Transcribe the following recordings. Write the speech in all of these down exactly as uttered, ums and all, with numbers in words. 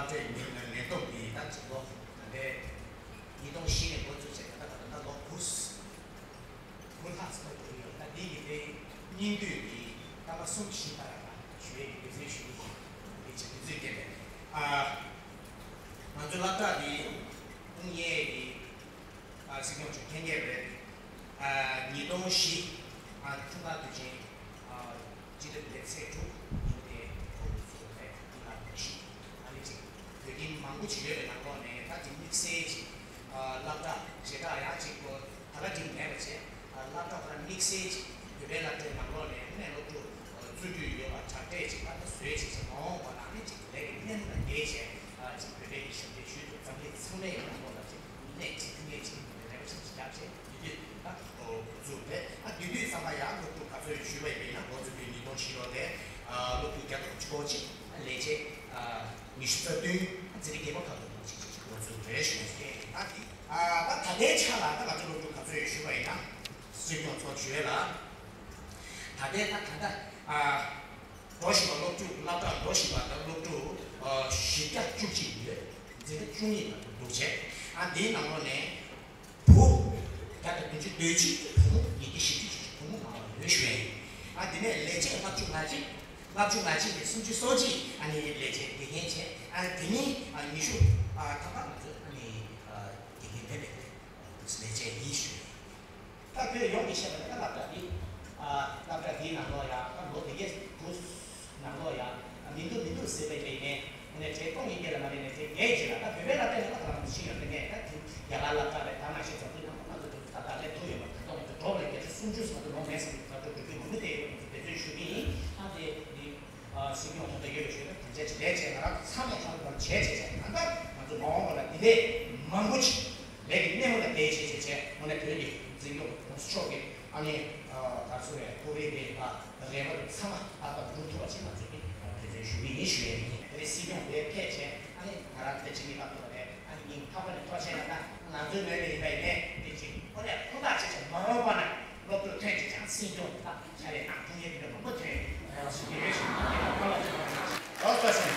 སློབ་གྲྭའི་ཉིན་ལས་ཐོག་གི་ད་ཅིག་ལོ་ད་ལྟའི་ཉིས་སྟོང་བཞི་ནས་འགོ་བཙུགས་བྱས་ད་ལྟ་ད་ལོ་དགུ་དགུ་ལྷག་ཙམ་འགྲོ་གི་ཡོད། ད་འདི་གི་དེ་སྙིང་བསྡུས་ཀྱི་སྐར་མ་གསུམ་བཞི་ལྟར་ལ་ཞུ་ཡས་ཀྱི་དུས་ཚོད་ཞུ་གི་ཡིན། འདི་ཅིག་དུས་ཚོད་སྐྱེལ་ནས་ཨ་ང་ཚོའི་སློབ་གྲྭ་འདི་ཀུང་ཉེ་གི་ཨ་སྲིད་སྐྱོང་མཆོག་མཁྱེན་གྱི་རེད། ཨ་ཉིས་སྟོང་བཞི་ཨ་འཁྲུངས་སྐར་དུས་ཆེན་ཨ་སྤྱི་ཟླ་བདུན་པའི་ཚེས་དྲུག་ཉིན་དེ་འགོ་བཙུགས་རེད། འདི་ལ་གོ་ཤིས་ཨ་ནི་ཅིག་བོད་ཁྱིམ་མང་པོ་ཅིག་ཡོད་པའི་ནང་ལོགས་ནས་ད་ཅིག་དམིགས་བསལ་ཅིག་ཨ་སློབ་གྲྭ་བྱེ་བྲག་ཡང་ཅིག་གོ་ད་ག་ཅིག་མེད་པ་བྱས། ཨ་སློབ་གྲྭ་ཁོ་རང་དམིགས་བསལ་ཅིག་བོད་པའི་སློབ་གྲྭའི་ནང་ལོགས་ནས་ཨ་ནི་སློབ་ཕྲུག་ཨ་བཙུགས་རྒྱུ་ཡོད་པ་གྲ་སྒྲིག་ཅིག་ད་ལྟ་བཟོས་ཅིག་བྱས་མ་འོངས་པ་ལ་ཨ་ནི་ཅིག་ལས་ཀྱི་སྣེ་མོ་ལ་བསྡད་བྱས་ཨ་ཅིག་བོད་པའི་ཞབས་འདེགས་ཞུས་ཏེ་འཛམ་གླིང་ཚང་མའི་ནང་ལོགས་ལ་ཅིག་སྣེ་ཁྲིད་ཐུབ་མཁན་ཅིག་རེ་བ་ཞིག་བརྒྱབ་བྱས་དེ་དུས་ད་འགོ་བཙུགས་རེད། ཨ་དེ་དུས་ཙམ་པ་ཡང་སློབ་ཕྲུག་ག་ཚོད་ཞུས་པ་ཡིན་ན་འགོ་བཙུགས་དུས་ཉིས་སྟོང་བཞི་ལོ་དེ་ཨ་སློབ་ཕྲུག་བརྒྱ་དང་དགུ་བཅུ་གོ་གཅིག་ལས་བྱེད་ཨ་ཉི་ཤུ་རྩ་བདུན་རྩིས་རིག་རྒྱལ་ཁབ་ཁག་ཏུ་སློབ་ཕྲུག་ཅིག་ཅིག་འགོ་བཙུགས་རེད་ཞུ་ཡ་ཞིག་ཡིན། ད་དེ་ཨ་ད་ད་ལྟའི་ཆ་ལ་ད་ང་ཚོ་སློབ་ཕྲུག་ག་ཚོད་ཞུས་པ་ཡིན་ན་སྲིད་སྐྱོང་མཆོག་ཞུས་ལ་ད་ལྟའི་ད་ད་ལྟ་ཨ་འགྲོ་བཞིན་པ་སློབ་ཕྲུག་སློབ་གྲྭར་འགྲོ་བཞིན་པ་ད་སློབ་ཕྲུག་ཨ་བཞི་བརྒྱ་བཅུ་གཅིག་ཡོད། འཛིན་གྲྭ་བཅུ་གཉིས་ལ་འདུག་བྱས། ཨ་འདིའི་ནང་ལོགས་ནས་བུ་བརྒྱ་དང་བདུན་ཅུ་དོན་གཅིག་བུ་མོ་ཉིས་བརྒྱ་བཞི་བཅུ་ཞིག་བུ་མོ་མང་བ་ཡོད་ཞུ་ཡ་ཡིན། ཨ་འདི་ནས་ལས་བྱེད་ལྔ་བཅུ་ང་གཅིག་ལྔ་བཅུ་ང་གཅིག་ནས་སུམ་ཅུ་སོ་གཅིག་ཨ་ནི་ལས་བྱེད་དགེ་རྒན་བྱས། ཨ་དེ་ནི་ཨ་ཉི་ཤུ་ཨ་ཐམ་པ་ང་ཚོ་ཨ་ནི་ཨ་དགེ་རྒན་བསྡད་པའི་ལས་བྱེད་ཡིན་ཞུ་ཡ་ཡིན། ད་བོད་ཡོངས་ཀྱི་བཤད་པ་ཡིན་ན་སློབ་གྲྭ་འདི་ཨ་སློབ་གྲྭ་འདིའི་ནང་ལོགས་ཡ་ད་ལོ་དེ་གའི་དུས་ནང་ལོགས་ཡ་མི་འདུག་མི་འདུག་ཟེར་བའི་ལས་ནས་ཨ་ནི་གྲས་སྟོང་ཉིས་བརྒྱ་ལ་མ་ལས་ནས་གྲས་བརྒྱད་ཅིག་ལ་ད་བོད་པའི་སློབ་གྲྭ་ནས་ད་ལམ་ཤེས་ཡོད་པའི་ནས་ད་དེ་རྒྱ་གར་སློབ་གྲྭ་རེད། ད་ནང་བཞིན་འཛམ་བུ་གླིང་ནང་ལ་ད་ད་ལས་ཐུག་ཡོད་པ་ད་སྟོང་ཉིས་བརྒྱ་འགྲོ་བ་ལས་བརྒྱ་ཆ་སུམ་ཅུ་ཙམ་དུ་ལོངས་མེད་ཟེར་བའི་ད་འགྲོ་འགྲོ་རྒྱུ་མང་པོ་དེ་ཡོད་པ་ང་ཚོ་འབད་བརྩོན་ཞུ་གི་ཡིན། ད་དེ་ནི་ཨ་སྲིད་སྐྱོང་ཐོག་ཏུ་ཡོད་པའི་ཞུ་ན་དེ་འདྲ་ཅིག་ལས་བྱས་ང་རང་ཚང་མས་ཧ་ལམ་བྱས་བྱས་བྱས་ད་ལྟ་ང་ཚོ་མ་འོངས་པ་ལ་དེ་འདྲའི་མང་པོ་ཅིག་ལས་ཀྱི་སྣེ་མོ་ལ་བསྡད་བྱས་བྱས་བྱས་དངོས་གནས་བོད་ཀྱི་འཛིན་སྐྱོང་གོང་ས་མཆོག་གིས་ཨ་ནི་ད་གསུང་བའི་ཐུགས་རེ་དེ་ད་རེ་བ་དེ་ཚང་མ་ཨ་ད་འགྲུབ་ཐུབ་པ་ཅིག་ང་ཚོས་ཀྱི་དེ་ཚོའི་ཞུ་གི་ཡིན་ཞུ་ཡས་ཡིན། དེ་རིང་སྲིད་སྐྱོང་དེ་ཕེབས་བྱས་ཨ་ནི་ང་རང་དེ་ཅིག་གི་ལྟ་ཐུབ་པ་རེད། ཨ་ནི་སྙིང་ཐག་པ་ནས་ཐུགས་རྗེ་ཆེ་ན་ད་ང་ཚོའི་ངོས་ནས་ཡིན་པ་ཡིན་ནའི་དེ་ཅིག་དངོས་གནས་ཧུར་ཐག་བྱས་བྱས་མ་འོངས་པ་ན་སློབ་ཕྲུག་ཐོན་བྱས་ཀྱང་སྲིད་སྐྱོང་དང་ཕྱག་ལས་དང་ཐུགས་ཉེ་དེ་འདྲ་མང་པོ་ཐོན་ཡོང་བ་ཞིག་ཡོད་ཞུ་གི་ཡིན། ལགས་སོ།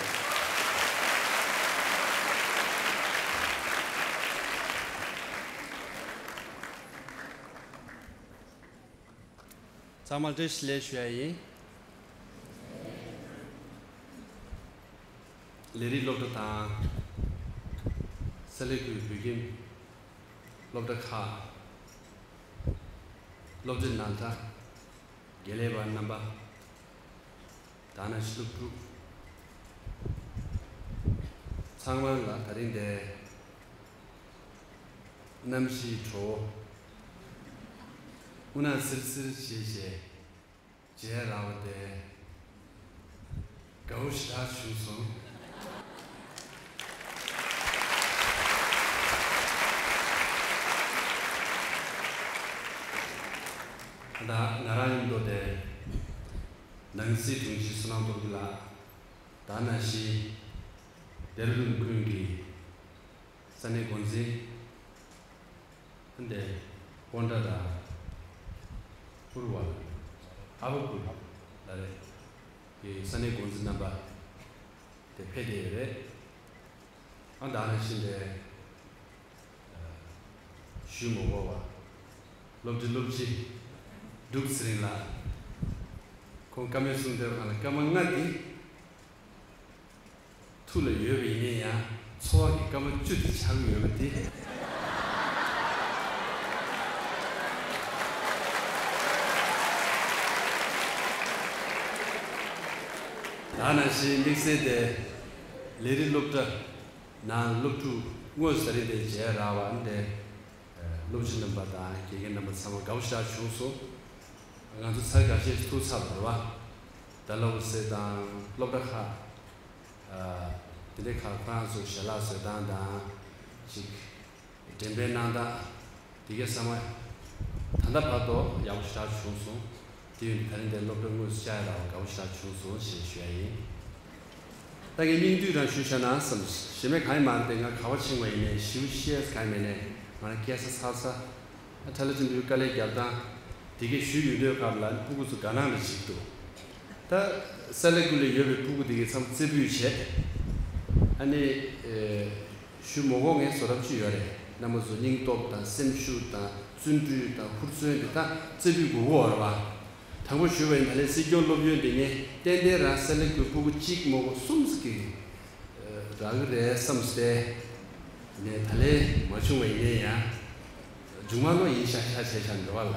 ཚང་མ་བཀྲ་ཤིས་བདེ་ལེགས་ཞུ་ཡ་ཡིན། ལས་རིགས་སློབ་གྲྭ་དང་། སའི་ལུ་ཀུའི་བོད་ཁྱིམ་སློབ་གྲྭ་ཁག་སློབ་གྲྭའི་ནང་གྲྭ། དགེ་ལས་པ་རྣམ་པ། དེ་ནང་བཞིན་སློབ་ཕྲུག་ཚང་མ་ལ་དེ་རིང་འདིར་གནམ་གཤིས་དྲོ་བོ་དབུ་ནག་སིལ་སིལ་བྱས་བྱས་མཇལ་རག་པ་དེ་དགའ་བོ་ཞེ་དྲག་བྱུང་སོང་། ད་ང་རང་མཉམ་དུ་དེ་ནང་སྲིད་དྲུང་ཆེ་བསོད་ནམས་སྟོབས་རྒྱལ་ལགས། དེ་ནང་བཞིན་ལྡེ་ར་ལྡུན་ཁུལ་གྱི་ས་གནས་འགོ་འཛིན་དེ་སྤོན་ཊ་དང་ཕུར་བ་ཨ་བ་ཀུ་ལ་རེད་ཀྱི་ས་གནས་འགོ་འཛིན་རྣམ་པ་དེ་ཕེབས་བསྡད་ཡོད་རེད། ཨ་དེ་ནང་བཞིན་དེ་ཞུས་མ་དགོས་པ་སློབ་གྲྭའི་སློབ་སྤྱི་འབྲུག་ཚེ་རིང་ལགས། ཁོང་བཀའ་མོལ་གསུང་བསྡད་པ་ལ་སྐར་མ་ལྔ་འདི་ཐུགས་ལ་ཡོད་པ་ཡིན་ན་ཡང་འཚོ་བ་གི་སྐར་མ་བཅུ་དེ་ཆགས་ཀྱི་ཡོད་པ་དེ། དེ་ནང་བཞིན་དམིགས་བསལ་དེ་ལས་རིགས་སློབ་གྲྭ་ནང་སློབ་ཕྲུག་དངོས་སུ་དེ་རིང་འདིར་མཇལ་རག་པ་འདི། སློབ་སྤྱི་རྣམ་པ་དང་དགེ་རྒན་རྣམ་པ་ཚང་མ་དགའ་པོ་ཞེ་དྲག་བྱུང་སོང་། ང་ཚོ་ཚར་ཁ་ཤས་ཐུག་ཚར་བ་རེད་བ། ད་སློབ་ཟེར་དང་སློབ་གྲྭ་ཁག་དེ་འདྲའི་ཁག་ཁོ་རང་ཚོའི་ཞལ་ལག་བཟོ་སྟངས་དང་ཅིག་འགྲེམས་སྤེལ་གནང་སྟངས་དེ་གའི་ཚང་མ་ད་ལྟ་བར་དུ་ཡག་པོ་ཞེ་དྲག་བྱུང་སོང་། དེ་ཡིན་དུས་ད་རིང་འདིར་སློབ་གྲྭ་དངོས་སུ་བཅར་ཡ་རག་པ་དགའ་པོ་ཞེ་དྲག་བྱུང་སོང་ཞེས་ཞུ་ཡ་ཡིན། ད་ངས་སྙིང་བསྡུས་རང་ཞུས་བཞག་ན་བསམ། གཞན་མ་གང་ཡང་མ་རེད་དེ། ང་ག་པར་ཕྱིན་པ་ཡིན་ནའི་ཞེ་པོ་བཤད་ས་གང་ཡང་མེད་ནའི་ང་རང་སྐྱེས་ས་འཚར་ས་ཨ་ཁྲ་ལ་ཆེན་པོའི་དཀའ་ལས་རྒྱབ་སྟངས་དེ་གས་ཞུས་ཡོང་དུས་སྐབས་ལ་སྤུ་གུ་ཚོ་དགའ་སྣང་རེ་བྱེད་ཀྱི་འདུག་ད་སའི་ལུ་ཀུ་ལ་ཡོད་པའི་སྤུ་གུ་དེ་གས་ཚང་མ་རྩེ་ཕུད་བྱས། ཨ་ནི། ཨེ། ཞུ་མ་དགོས་ངས་བཟོ་རབས་ཅིག་ཡོད་རེད། རྣམ་པ་ཚོ་སྙིང་སྟོབས་དང་སེམས་ཤུགས་དང་བརྩོན་འགྲུས་དང་ཧུར་བརྩོན་དེ་དག་རྩེ་ཕུད་དགོས་ཀྱི་ཡོད་རེད་བ། དང་པོ་ཞུས་པ་ཡིན། ད་ལན་སྲིད་སྐྱོང་སློབ་ཡོན་དེ་ངས་ཏན་ཏན་རང་སེ་ལེག་ཊི་ཕུལ་གྱི་ཡོད། གཅིག་མ་གཏོགས་གསུམ་ཟེར་གྱི་རག་གི་རེད་བསམ་སྟེ། ནས་ད་ལན་མ་བྱུང་བ་ཡིན་ན་ཡང་། མཇུག་མ་ལོ་ཡིན་ཤག་ཤག་བྱས་ཤག་འདྲ་བ་ལ།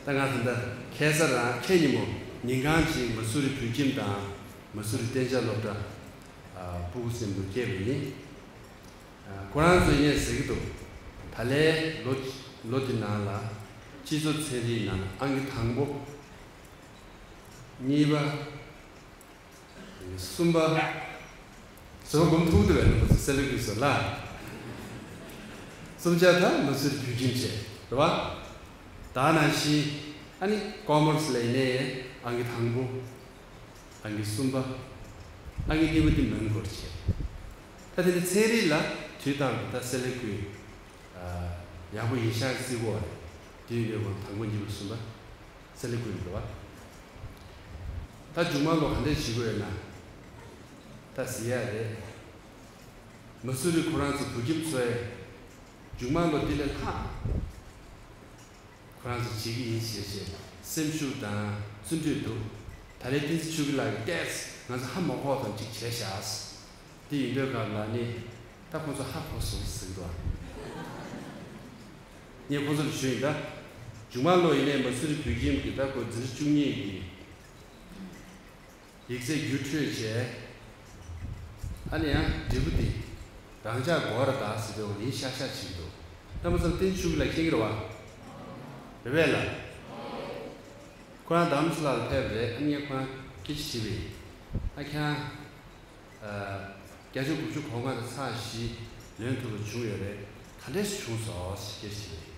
ད་ང་ད་ལྟ་ཁ་སང་རང་ཁ་ཉིན་མོ་ཉིན་གང་ཅིག་མ་སུ་རི་བོད་ཁྱིམ་དང་མ་སུ་རི་གཏན་འཇགས་སློབ་གྲྭ། ཨ། སྤུ་གུ་གསུམ་དུ་སྐྱེལ་བ་ཡིན། ཨ། ཁོ་རང་ཚོས་ངས་ཟེར་གྱི་འདུག་ད་ལན་ལོ་ལོ་དེ་ནང་ལ་སྤྱི་ཚོགས་ཚན་རིག་ནང་ཨང་ཀི་དང་པོ། གཉིས་པ། གསུམ་པ། བཟོ་སྒོམ་ཐུག་འདུག་བས་ནུ་སེ་ལེག་ཊི་སོ་ལ། གསུམ་ཆ་ད་མ་སུ་རི་བོད་ཁྱིམ་བྱས་རེད་བ། ད་ནང་བཞིན་ཨ་ནི་ཀོ་མར་སི་ལ་ཡིན་ནའི་ཨང་ཀི་དང་པོ། ཨང་ཀི་གསུམ་པ། ཨང་ཀི་གཉིས་པ་དེ་མོན་གྷོར་བྱས། ད་དེ་ནི་ཚན་རིག་ལ་དུས་རྟག་ཏུ་ད་སེ་ལེག་ཊི་ཕུལ། ཨ། ཡག་པོ་ཡིན་ཤག་བརྩི་གི་ཡོད་རེད། དེ་ཡིན་དུས་དང་པོ་གཉིས་པ་གསུམ་པ། སེ་ལེག་ཊི་ཕུལ་འགྲོ་བ། ད་མཇུག་མ་ལོ་ག་འདྲས་བྱེད་དགོས་ཡོད་ན། ད་ཟེར་ཡ་རེད། མ་སུ་རི་ཁོ་རང་ཚོ་བོད་ཁྱིམ་ཚོས་མཇུག་མ་ལོ་འདི་ལས་ལྷག་ཁོ་རང་ཚོ་བྱེད་ཀྱི་ཡིན་ཞེས་བྱས་སེམས་ཤུགས་དང་བརྩོན་འགྲུས་འདུག་ད་རེས་བསྟན་འཛིན་ཆོས་སྐྱིད་ལགས་ཀྱིས་ཏོག་ཙམ་ང་ཚོ་ཧ་མ་གོ་ཙམ་ཅིག་བྱས་ཤག་དེ་ཡིན་དུས་སྐབས་ལ་ནི་ད་ཁོང་ཚོ་ཧ་གོ་སོང་ཟེར་གྱི་འདུག་ངས་ཁོང་ཚོ་ལ་ཞུས་ཡིན། ད་མཇུག་མ་ལོ་ཡིན་ནའི་མ་སུ་རི་བོད་ཁྱིམ་གྱི་ད་ཁོ་འཛིན་གྲྭ་བཅུ་གཉིས་ཀྱི་ཡིག་ཚད་བརྒྱུད་སྤྲོད་བྱས། ཨ་ནི་ཡང་འབྲས་བུ་དེ་རང་འཇགས་འགོར་ར་ད་ཟེར་དུས་ཡིན་ཤག་ཤག་བྱེད་ཀྱི་འདུག་རྣམ་པ་ཚོ་བསྟན་ཆོས་སྐྱིད་ལགས་མཁྱེན་གྱི་རེད་བ། རེད་པས་ལགས། ཁོ་རང་དྷ་རམ་ས་ལ་ལ་ཕེབས་པ་རེད། ཨ་ནི་ངས་ཁོ་རང་སྐད་ཆ་དྲིས་པ་ཡིན། ཨ། ཁྱེད་རང་། ཨ། བརྒྱ་ཆ་དགུ་བཅུ་གོ་ལྔ་དང་ཚེག་བཞི་ལོན་ཐུབ་པ་བྱུང་ཡོད་རེད། ག་འདྲས་བྱུང་སོང་ཞེས་སྐད་ཆ་དྲིས་པ་ཡིན།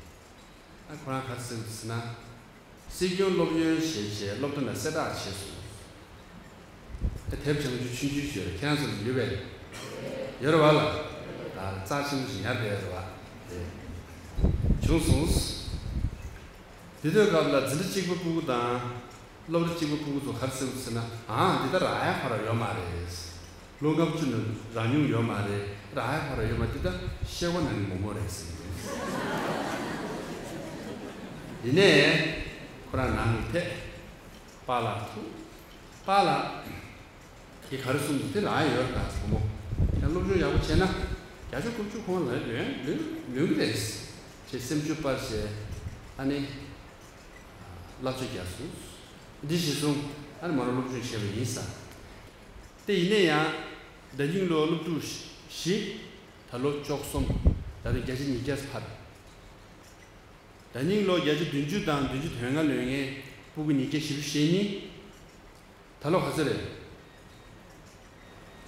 ཨ། ཁོ་རང་ག་རེ་ཟེར་གྱི་འདུག་ཟེར་ན། སྲིད་སྐྱོང་སློབ་ཡོན་ཞེས་བྱས་སློབ་གྲྭ་ནང་གསལ་བསྒྲགས་བྱས་སོང་། ཨ། དེབ་བྱང་ཆུང་ཆུང་ཞིག་ཡོད་རེད། ཁྱེད་རང་ཚོ་ལ་ཡོད་པས། ཡོད་རེད་བ་ལགས། ད་རྩ་ཆེན་པོ་ཞིག་ཉར་བསྡད་ཡོད་རེད་བ། རེད། བྱུང་སོང་། དེ་དུས་སྐབས་ལ་འཛིན་གྲྭ་གཅིག་པ་སྤུ་གུ་དང་། སློབ་གྲྭ་གཅིག་པ་སྤུ་གུ་ཚོ་ག་རེ་ཟེར་གྱི་འདུག་ཟེར་ན། ཨང་། འདི་ལྟར་རག་ཡ་ཁོ་རང་ཡོད་མ་རེད། ལོ་ལྔ་བཅུ་ནང་རག་མྱོང་ཡོད་མ་རེད། རག་ཡ་ཁོ་རང་ཡོད་མ་རེད། འདི་ལྟར་ཤེས་བ་ནང་གི་མོག་མོག་རེད་ཟེར་གྱི་འདུག་ཡིན་ནའི་ཁོ་རང་ནང་ལ་ཕེབས། པཱ་ལགས་ཐུག་པཱ་ལགས་ཀྱིས་ག་རེ་གསུངས་འདུག་དེ་རག་ཡ་ཡོད་རེད་ད་བུ་མོ། ཡང་སློབ་སྦྱོང་ཡག་པོ་བྱས་ན་བརྒྱ་ཆ་དགུ་བཅུ་གོ་ལྔ་ལོན་ལོན་ལོན་གྱི་རེད་ཅེས་སེམས་ཤུགས་སྤར་བྱས། ཨ་ནི། བསླབ་བྱ་རྒྱག་སོང་། འདི་གཞིར་བཟུང་ཨ་ནི་མ་རང་སློབ་སྦྱོང་བྱས་པ་ཡིན་ས། དེ་ཡིན་ན་ཡང་། ཟླ་རྙིང་ལོ་སློབ་ཕྲུག་བཞི། ད་ལོ་བཅུ་གསུམ། ད་ལོ་བརྒྱ་ཆ་ཉིས་བརྒྱ་ཕར། ཟླ་རྙིང་ལོ་བརྒྱ་ཆ་བདུན་ཅུ་དང་བདུན་ཅུ་དོན་ལྔ་ལོན་མཁན་སྤུ་གུ་ཉིས་བརྒྱ་བཞི་བཅུ་ཞེ་གཉིས། ད་ལོ་ག་ཚོད་རེད།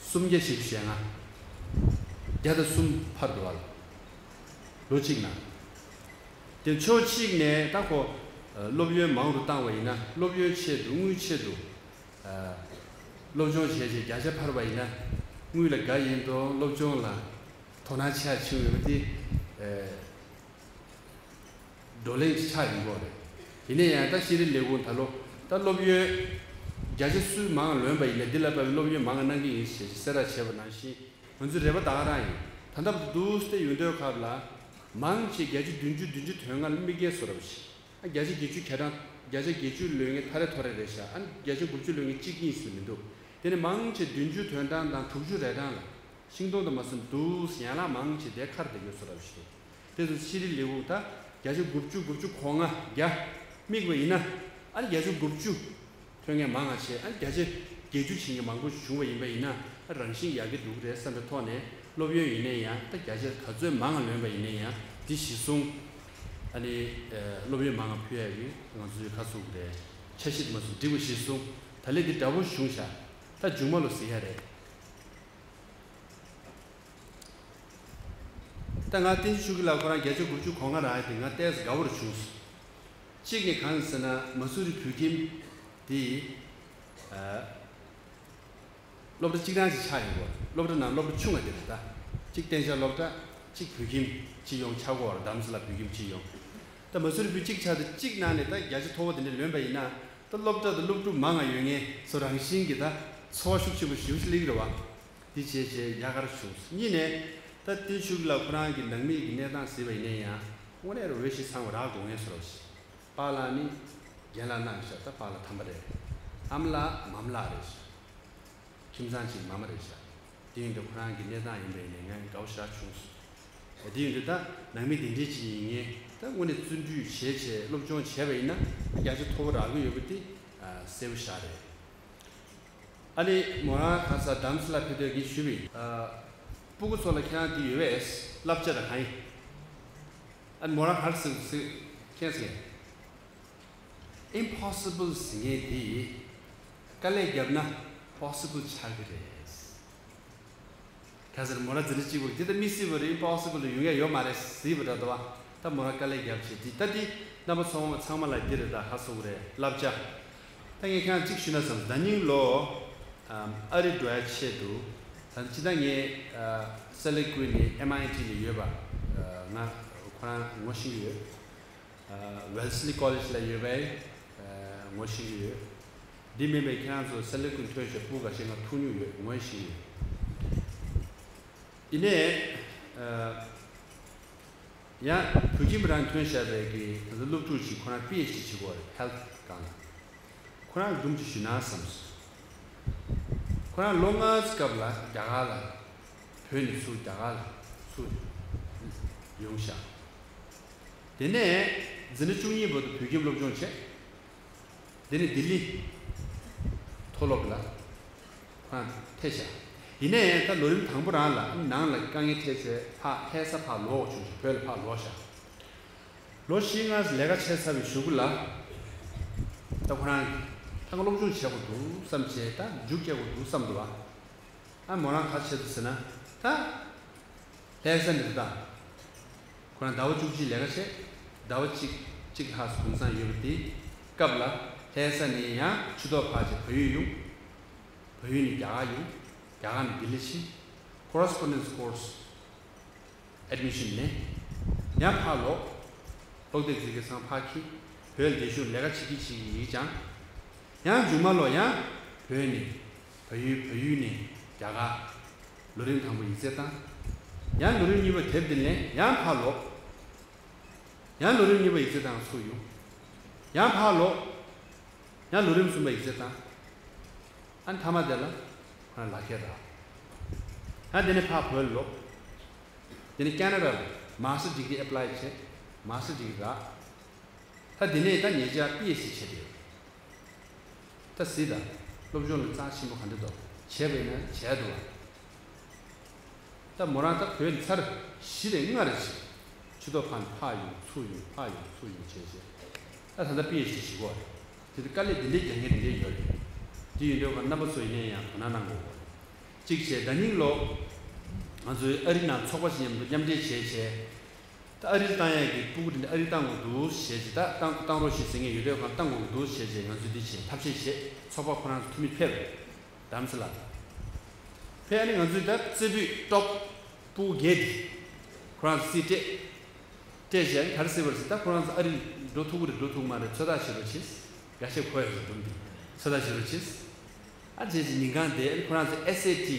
སུམ་བརྒྱ་བཞི་བཅུ་ཞེ་ལྔ། བརྒྱ་དང་གསུམ་ཕར་འགྲོ་བ་ལ། ལོ་གཅིག་ནང་། དེ་ཕྱོགས་གཅིག་ནས་ད་ཁོ། ཨ། སློབ་ཡོན་མང་རུ་བཏང་བ་ཡིན་ན་སློབ་ཡོན་ཆེད་དུ་དངུལ་ཆེད་དུ། ཨ། སློབ་སྦྱོང་བྱས་རྗེས་བརྒྱ་ཆ་ཕར་བ་ཡིན་ན་དངུལ་ལ་དགའ་ཡིན་དང་སློབ་སྦྱོང་ལ་དོ་སྣང་ཆེ་བ་བྱུང་ཡོད་པ་དེ། ཨ། བགྲོ་གླེང་ཆགས་ཡོང་གི་རེད། ཡིན་ན་ཡང་ད་ཤེས་རིག་ལས་ཁུངས་ད་ལོ་ད་སློབ་ཡོན་བརྒྱ་ཆ་སུས་མང་ལོན་པ་ཡིན་ན་འདི་ལ་དཔག་པའི་སློབ་ཡོན་མང་གནང་གི་ཡིན་ཞེས་གསལ་བསྒྲགས་བྱས་པ་ནང་བཞིན་ང་ཚོའི་རེ་བ་ད་ག་རང་ཡིན། ད་ལྟ་བར་དུ་འདུག་སེ་ཡོང་དུས་སྐབས་ལ་མང་ཆེ་བརྒྱ་ཆ་བདུན་ཅུ་བདུན་ཅུ་དོན་ལྔ་དམིགས་ཡུལ་བཟོ་འདྲ་བ་ཞིག་ཨ། བརྒྱ་ཆ་བརྒྱད་ཅུ་གྱ་གྲངས་བརྒྱ་ཆ་བརྒྱད་ཅུ་ལོན་མཁན་ཐ་རེ་ཐོ་རེ་རེད་ཤག་ཨ། བརྒྱ་ཆ་དགུ་བཅུ་ལོན་མཁན་གཅིག་གཉིས་ཙམ་མི་འདུག་དེ་ནས་མང་ཆེ་བདུན་ཅུ་དོན་གྲངས་དང་དྲུག་ཅུ་རེ་གྲངས་ལ་ཤིང་སྡོང་དུ་མ་སོན་འདུག་ཡན་ལག་མང་ཆེ་དེ་ཁར་བསྡད་ཡོད་བཟོ་འདྲ་བ་ཞིག་རེད། དེ་ཚོ་ཤེས་རིག་ལས་ཁུངས་ད་བརྒྱ་ཆ་དགུ་བཅུ་དགུ་བཅུ་གོ་ལྔ་བརྒྱ་དམིགས་པ་ཡིན་ན། ཨ་ནི་བརྒྱ་ཆ་དགུ་བཅུ་ཐོན་མཁན་མང་བ་བྱས། ཨ་ནི་བརྒྱ་ཆ་བརྒྱད་ཅུ་ཕྱིན་མཁན་མང་པོ་ཞིག་བྱུང་བ་ཡིན་པ་ཡིན་ན། ཨ། རང་བཞིན་ཡག་གི་འདུག་རེད་བསམ་པའི་ཐོག་ནས་སློབ་ཡོན་ཡིན་ན་ཡང་ད་བརྒྱ་ཆ་ག་ཚོད་མང་ལོན་པ་ཡིན་ན་ཡང་འདི་གཞིར་བཟུང་། ཨ་ནི། ཨ། སློབ་ཡོན་མང་ཕུལ་ཡག་གི་ང་ཚོའི་ཁ་ཚུགས་རེད། འཆར་གཞི་དེ་མ་སུ་འགྲིག་པ་གཞིར་བཟུང་ད་ལན་འདི་འདྲ་པོ་བྱུང་ཤག་ད་མཇུག་མ་ལོ་ཟེར་ཡ་རེད། ད་ང་བསྟན་འཛིན་ཆོས་སྐྱིད་ལགས་ཁོ་རང་བརྒྱ་ཆ་དགུ་བཅུ་གོ་ལྔ་རག་ཡ་དེ་ང་ཏོག་ཙམ་དགའ་པོ་རུ་བྱུང་སོང་། གཅིག་ནས་གང་ཟེར་ན་མ་སུ་རི་བོད་ཁྱིམ་དེ། ཨ། སློབ་གྲྭ་གཅིག་རང་ཅིག་ཆགས་ཡོང་གི་ཡོད་རེད། སློབ་གྲྭ་ནང་སློབ་གྲྭ་ཆུང་བ་དེ་རེད་ད། གཅིག་གཏན་འཇགས་སློབ་གྲྭ། གཅིག་བོད་ཁྱིམ་སྤྱི་ཡོངས་ཆགས་ཀྱི་ཡོད་རེད། རྡ་རམ་ས་ལ་བོད་ཁྱིམ་སྤྱི་ཡོངས། ད་མ་སུ་རི་བོད་གཅིག་ཆགས་དེ་གཅིག་ནང་ནས་ད་བརྒྱ་ཆ་མཐོ་པོ་དེ་འདྲ་ལོན་པ་ཡིན་ན། ད་སློབ་གྲྭ་དང་སློབ་ཕྲུག་མང་ང་ཡོད་མཁན་ཚོ་རང་བཞིན་གྱི་ད་ཚོར་བ་ཤུགས་ཆེན་པོ་ཞེ་པོ་ཅིག་སླེབས་ཀྱི་རེད་བ། འདི་བྱས་བྱས་ཡག་གར་བྱུང་། གཉིས་ནས་ད་བསྟན་ཆོས་སྐྱིད་ལགས་ཁོ་རང་གི་ནང་མི་གི་གནས་སྟངས་གཟིགས་པ་ཡིན་ན་ཡང་དངོས་གནས་རུ་འོས་ཤིང་འཚམས་པ་རག་དགོས་ངེས་སོ་ར་ཞིག་པཱ་ལགས་ནི་རྒན་ལགས་ནང་ཤ་ད་པཱ་ལགས་དམ་པ་རེད། ཨ་མ་ལགས་མ་མ་ལགས་རེད་ཤག་ཁྱིམ་ཚང་གཅིག་མ་མ་རེད་ཤག་དེ་ཡིན་དུས་ཁོ་རང་གི་གནས་སྟངས་ཡིན་པ་ཡིན་ནའི་ང་དགའ་བོ་ཞེ་དྲག་བྱུང་སོང་། དེ་ཡིན་དུས་ད་ནང་མི་དེ་འདྲས་ཅིག་ཡིན་ངེས་ད་དངོས་གནས་བརྩོན་འགྲུས་བྱས་བྱས་སློབ་སྦྱོང་བྱས་པ་ཡིན་ན་བརྒྱ་ཆ་མཐོ་པོ་རག་གི་ཡོད་པ་དེ་གསལ་པོ་ཞེ་དྲག་རེད། ཨ་ནི་མོ་རང་གང་ས་དམ་སི་ལ་ཕེབས་དུས་ངས་ཞུས་པ་ཡིན། ཨ། སྤུ་གུ་ཚོ་ལ་ཁྱེད་རང་འདི་ཡོད་པས་བསླབ་བྱ་དང་གང་ཡིན། ཨ་ནི་མོ་རང་ག་རེ་ཟེར་ཟེར་ཁྱེད་ཟེར། Impossible ཟེར་མཁན་འདི་དཀའ་ལས་བརྒྱབ་ན་possible ཆགས་ཀྱི་རེད། ག་ཟེར་མོ་རང་འཛིན་གྲྭ་གཅིག་པུ་འདི་ད་མི་སྲིད་པ་རེད། Impossible ཡོང་ཡ་ཡོད་མ་རེད་ཟེར་བ་འདྲ་འདུག་བ། ད་མོ་རང་དཀའ་ལས་བརྒྱབ་བྱས་འདི་ད་འདི་རྣམ་པ་ཚོ་ཚང་མ་ལ་འདི་རེད། ད་ཧ་སོ་གི་རེད་བསླབ་བྱ། ད་ངས་ཁྱེད་རང་གཅིག་ཞུས་ན་བསམ། ད་ནིང་ལོ་ཨ་རི་འགྲོ་ཡ་ཆེད་དུ་ད་སྤྱིར་བཏང་ངས་ཨ་སེ་ལེ་ཀུན་ནི་ཨེམ་ཨའི་ཊི་ལ་ཡོད་པ་ང་ཁོ་རང་ངོ་ཤེས་ཀྱི་ཡོད། ཨ་Wellesley College ལ་ཡོད་པའི་ཨ་ངོ་ཤེས་ཀྱི་ཡོད། འདི་མིན་པའི་ཁྱེད་རང་ཚོ་སེ་ལེ་ཀུན་ཐོན་ཞོར་སྤུ་ག་ཤེས་ང་ཐུག་མྱོང་ཡོད། ངོ་ཤེས་ཀྱི་ཡོད། ཡིན་ནའི་ཨ་ཡང་བོད་ཁྱིམ་རང་ཐོན་བཞག་པའི་གི་ད་ལྟ་སློབ་ཕྲུག་ཅིག་ཁོ་རང་པི་ཨེཆ་ཌི་བྱེད་དགོས་རེད། ཧེལ་ཐི་སྒང་ལ། ཁོ་རང་གི་སྒྲུང་ཅིག་ཞུས་ན་བསམ་སོང་། ཁོ་རང་ལོ་ལྔའི་སྐབས་ལ་རྒྱ་གར་ལ་བོད་ནས་ཚུར་རྒྱ་གར་ལ་ཚུར་ཡོང་ཤག་དེ་ནས་འཛིན་གྲྭ་བཅུ་གཉིས་བར་དུ་བོད་ཁྱིམ་སློབ་སྦྱོང་བྱས། དེ་ནས་ལྡི་ལི་མཐོ་སློབ་ལ་ཁོ་རང་ཐད་ཤག་ཡིན་ནའི་ད་ལོ་རིམ་དང་པོ་རང་ལ་ནང་ལ་དཀའ་ངལ་འཕྲད་བྱས་ཕར་ལྷ་ས་ཕར་ལོག་བྱུང་ཞིང་བོད་ལ་ཕར་ལོག་ཤག་ལོ་བཞི་ལྔ་ལས་ཀ་བྱས་ཚར་བའི་གཞུག་གུ་ལ་ད་ཁོ་རང་ད་ང་སློབ་སྦྱོང་བྱེད་དགོས་འདུག་བསམ་བྱས་ད་མཇུག་སྐྱེལ་དགོས་འདུག་བསམ་འདུག་བ། ཨ་མོ་རང་ག་བྱེད་དུ་ཟེར་ན། ད་ལྷ་ས་ནས་ད་ཁོ་རང་ཟླ་བ་བཅུ་གཅིག་ལས་ཀ་བྱས། ཟླ་བ་གཅིག་གཅིག་ལྷག་གུང་སེང་ཡོད་པ་དེའི་སྐབས་ལ་ལྷ་ས་ནས་ཡང་ཕྱི་ཐོག་ཕར་བྱས་བལ་ཡུལ་ཡོང་། བལ་ཡུལ་ནས་རྒྱ་གར་ཡོང་། རྒྱ་གར་ནས་ལྡི་ལི་ཕྱིན། Correspondence course admission ལེན། ཡང་ཕར་ལོག་སློབ་དེབ་ཚིག་གི་སང་ཕར་འཁྱེར། བོད་ལ་བསྡད་ཤུགས་ལས་ཀ་བྱེད་ཀྱི་བྱེད་ཀྱི་ཡིག་སྦྱང་། ཡང་མཇུག་མ་ལོ་ཡང་བོད་ནས་བལ་ཡུལ་བལ་ཡུལ་ནས་རྒྱ་གར། ལོ་རིམ་དང་པོ་ཡིག་ཚད་བཏང་། ཡང་ལོ་རིམ་གཉིས་པ་དེབ་འདི་ལེན། ཡང་ཕར་ལོག་ཡང་ལོ་རིམ་གཉིས་པ་ཡིག་ཚད་བཏང་ཚུར་ཡོང་། ཡང་ཕར་ལོག་ཡང་ལོ་རིམ་གསུམ་པ་ཡིག་ཚད་བཏང་། ཨ་ནི་མཐའ་མ་དེ་ལ་ཁོ་རང་ལག་ཁྱེར་རག་ཨ་དེ་ནས་ཕར་བོད་ལོག་དེ་ནས་ཁེ་ན་ཌ་ལ་མཱ་སི་ཊར་ཌི་གི་རི་ཨེབ་ལའི་བྱས། མཱ་སི་ཊར་ཌི་གི་རག་ད་དེ་ནས་ད་ཉེ་ཆར་པི་ཨེཆ་ཌི་བྱས་ཏེ་ཡོད། ད་གཟིགས་དང་། སློབ་སྦྱོང་ལ་རྩ་ཆེན་པོ་ག་འདྲ་འདུག་བྱས་པ་ཡིན་ན་བྱས་འདུག་བ། ད་མོ་རང་ད་བོད་ནས་ཚར་བཞི་རེ་ལྔ་རེ་ཞིག་ཕྱི་ཐོག་ཕར་ནས་ཕར་ཡོང་ཚུར་ཡོང་ཕར་ཡོང་ཚུར་ཡོང་བྱས་བྱས། ད་ད་ལྟ་པི་ཨེཆ་ཌི་བྱེད་ཀྱི་ཡོད་རེད། དེ་དུས་དཀའ་ལས་འདི་འདྲའི་རྒྱག་མཁན་འདི་འདྲའི་ཡོད་རེད། དེ་ཡིན་དུས་ཁོ་རྣམ་པ་ཚོ་ཡིན་ནའི་ཡང་དོ་སྣང་གནང་དགོས་པ་རེད། གཅིག་བྱས་ད་ནིང་ལོ་ང་ཚོའི་ཨ་རི་ནང་ཚོགས་པ་ཞིག་མཉམ་དུ་མཉམ་འབྲེལ་བྱས་བྱས། ད་ཨ་རིར་བཏང་ཡས་ཀྱི་སྤུ་གུ་དེ་འདྲ་ཨ་རིར་བཏང་དགོས་འདུག་བྱས་བྱས། ད་བཏང་བཏང་རོགས་ཞེས་ཟེར་མཁན་ཡོད་དུས་ཁོང་བཏང་དགོས་འདུག་བྱས་བྱས་ང་ཚོས་འདི་བྱས་ཐབས་ཤེས་བྱས། ཚོགས་པ་ཁོ་རང་ཚོ་འཐུས་མི་ཕེབས། དམ་སི་ལ་ཕེབས། ཨ་ནི་ང་ཚོས་ད་རྩེ་ཕུད་ཊོབ་སྤུ་གུ་བརྒྱད་དེ་ཁོ་རང་ཚོ་རྩིས་སྤྲད། སྤྲད་བྱས་ཨ་ནི་ག་རེ་ཟེར་བ་རེད་ཟེར། ད་ཁོ་རང་ཚོ་ཨ་རི་འགྲོ་ཐུབ་ཀྱི་རེད་འགྲོ་ཐུབ་ཀྱི་མ་རེད་ཚོད་ལྟ་བྱེད་རོགས་བྱེད། འགའ་ཤས་གོ་ཡོད་ཟེར་འདུག་འདི་ཚོད་ལྟ་བྱེད་རོགས་བྱེད། ཨ་བྱས་བྱས་ཉིན་གང་དེ་ཨ་ནི་ཁོ་རང་ཚོ་ཨེས་ཨེ་ཊི་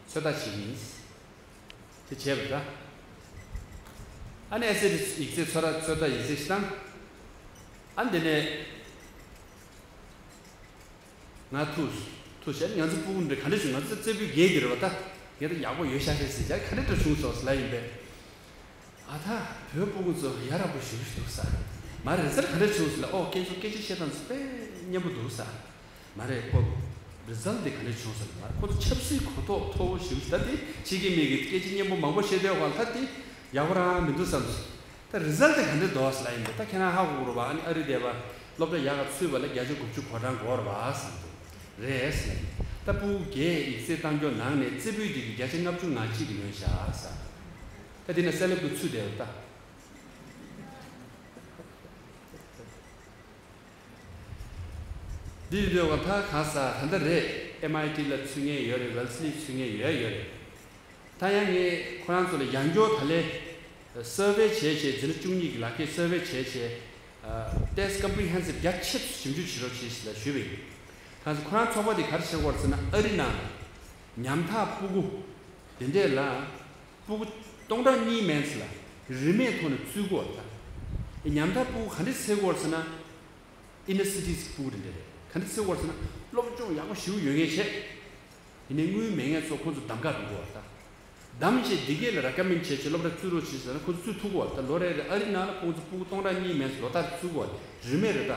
ཚོད་ལྟ་བྱེད་ཀྱི་ཡིན། དེ་བྱས་པ་འདྲ། ཨ་ནི་ཨེས་ཨེ་ཊི་ཡིག་ཚད་ཚོད་ལྟ་ཚོད་ལྟ་ཡིག་ཚད་ཞིག་བཏང་། ཨ་ནི་དེ་ནས་ང་ཐུག་ཐུག་བྱས་ང་ཚོ་སྤུ་གུ་འདྲ་ག་འདྲ་བྱུང་། ང་ཚོ་རྩེ་ཕུད་བརྒྱད་ཀྱི་རེད་བ། ད་ངས་ད་ཡག་པོ་ཡོད་ཤག་ཤག་ཟེར་བྱས་ག་འདྲ་འདྲ་བྱུང་སོང་ཟེར་ལབ་ཡིན་པས། ཨ་ད་བོད་སྤུ་གུ་ཚོ་ཡ་རབས་པོ་ཞེ་པོ་ཞིག་འདུག་ས། མ་རེད་ཟེར་ག་འདྲ་བྱུང་ཟེར་ལབ། ཨོ་སྐད་ཆ་སྐད་ཆ་བཤད་སྟངས་ཚོ་དཔེ་སྙན་པོ་འདུག་ས། མ་རེད་ཁོ། རི་ཛལ་དེ་ག་འདྲ་བྱུང་ཟེར་ན་ཁོ་ཚོ་ཆབ་སྲིད་གོ་རྟོགས་མཐོ་བོ་ཞིག་ད་དེ་ཕྱི་རྒྱལ་མི་གི་སྐད་ཆ་སྙན་པོ་མང་པོ་བཤད་དེ་བ་ད་དེ་ཡག་པོ་རང་མི་འདུག་བསམ་སོང་། ད་རི་ཛལ་དེ་ག་འདྲ་འདུག་ཟེར་ལབ་ཡིན་པས། ད་ཁྱེད་རང་ཧ་གོ་གི་རེད་བ། ཨ་ནི་ཨ་རི་བསྡད་པ་སློབ་གྲྭ་ཡག་ག་ཚུད་པ་ལ་བརྒྱ་ཆ་དགུ་བཅུ་གོ་གྲངས་འགོར་བ་བསམ་འདུག་རེད་ཟེར། ད་སྤུ་གུ་བརྒྱད་ཡིག་ཚད་བཏང་རྒྱུ་ནང་ནས་རྩེ་ཕུད་དེ་གི་བརྒྱ་ཆ་ལྔ་བཅུ་ང་གཅིག་གི་ལོན་བཞག་ཟེར། ད་དེ་ནས་སེ་ལེ་ཀུན་ཚུད་བསྡད་པ་ད། འདི་ཡིན་དུས་ད་གང་ཟག་ད་ལྟ་རེད། ཨེམ་ཨའི་ཊི་ལ་ཚུད་མཁན་ཡོད་རེད། ཝེལ་སི་ལི་ཚུད་མཁན་ཡོད་ཡོད་རེད། ད་ཡང་ངས་ཁོ་རང་ཚོ་ལ་ཡང་བསྐྱར་ད་ལན་སར་ཝེ་བྱས་བྱས། འཛིན་གྲྭ་བཅུ་གཉིས་ཀྱི་ལག་ཁྱེར་སར་ཝེ་བྱས་བྱས། ཨ་ ཏེས་ཀམ་པི་རི་ཧན་སིབ་རྒྱ་ཆེ་ཙམ་ཞིབ་འཇུག་བྱེད་རོགས་བྱེད་ཞེས་ལ་ཞུས་པ་ཡིན། གང་ཟེར་ཁོ་རང་ཚོགས་པ་དེ་ག་རེ་བྱེད་དགོས་རེད་ཟེར་ན། ཨ་རི་ནང་ལ་ཉམ་ཐག་སྤུ་གུ་དེ་འདྲས་ལ་སྤུ་གུ་སྟོང་ཕྲག་གཉིས་མན་ཙམ་ལ་རིན་མེད་ཐོག་ནས་བཙུགས་དགོས་རེད་ད། ཉམ་ཐག་སྤུ་གུ་ག་འདྲས་འཚོལ་དགོས་རེད་ཟེར་ན། ཨིན་ནར་སི་ཊི་སྤུ་གུ་དེ་འདྲས་རེད། ག་འདྲས་འཚོལ་དགོས་རེད་ཟེར་ན། སློབ་སྦྱོང་ཡག་པོ་ཞེ་པོ་ཡོད་མཁན་བྱས། ཡིན་ནའི་དངུལ་མེད་མཁན་ཚོ་ཁོ་ཚོ་གདམ་ག་འགྲོ་དགོས་པ་ད། གདམ་བྱས་འདི་གས་ལ་རེ་ཀ་མེན་ཌི་བྱས་བྱས་སློབ་གྲྭ་བཙུགས་རོགས་བྱེད་ཟེར་ན་ཁོ་ཚོ་བཙུགས་ཐུབ་དགོས་པ་ད། ལོ་རེ་རེ་ཨ་རི་ནང་ལ་ཁོང་ཚོ་སྤུ་གུ་སྟོང་ཕྲག་གཉིས་མན་ཙམ་ལོ་ལྟར་བཙུགས་དགོས་པ་རིན་མེད་རེད་ད།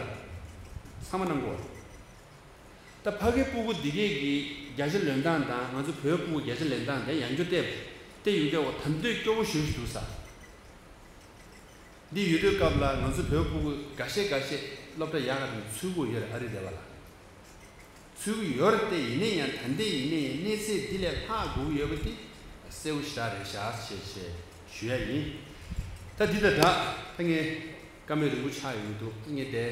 ཚང་མ་གནང་དགོས་པ། ད་ཕ་གིའི་སྤུ་གུ་འདི་གས་ཀྱི་བརྒྱ་ཆ་ལེན་སྟངས་དང་ང་ཚོ་བོད་སྤུ་གུ་བརྒྱ་ཆ་ལེན་སྟངས་དེ་ཡང་བསྐྱར་བལྟས་བལྟས་ཡོང་དུས་འོ་ད་འདོད་སྐྱོ་བོ་ཞེ་པོ་ཞིག་འདུག་ས། འདི་ཡོད་དུས་སྐབས་ལ་ང་ཚོ་བོད་སྤུ་གུ་འགའ་ཤས་འགའ་ཤས་སློབ་གྲྭ་ཡག་ག་ནས་ཚུད་དགོས་ཡོད་རེད། ཨ་རི་རེད་བ་ལ། ཚུད་ཀྱི་ཡོད་རེད་དེ། ཡིན་ནའི་ཡང་ད་ལྟའི་ཡིན་ནའི་ཡང་གནས་ཚད་འདི་ལས་ལྷག་དགོས་ཀྱི་ཡོད་པ་འདི་གསལ་པོ་ཞེ་དྲག་རེད་ཤག་ཞེས་ཞེས་ཞུ་ཡ་ཡིན། ད་འདི་དང་སྦྲགས་ད་ངས་བཀའ་མོལ་རིང་པོ་ཆགས་ཡོང་གི་འདུག་ངས་དེ་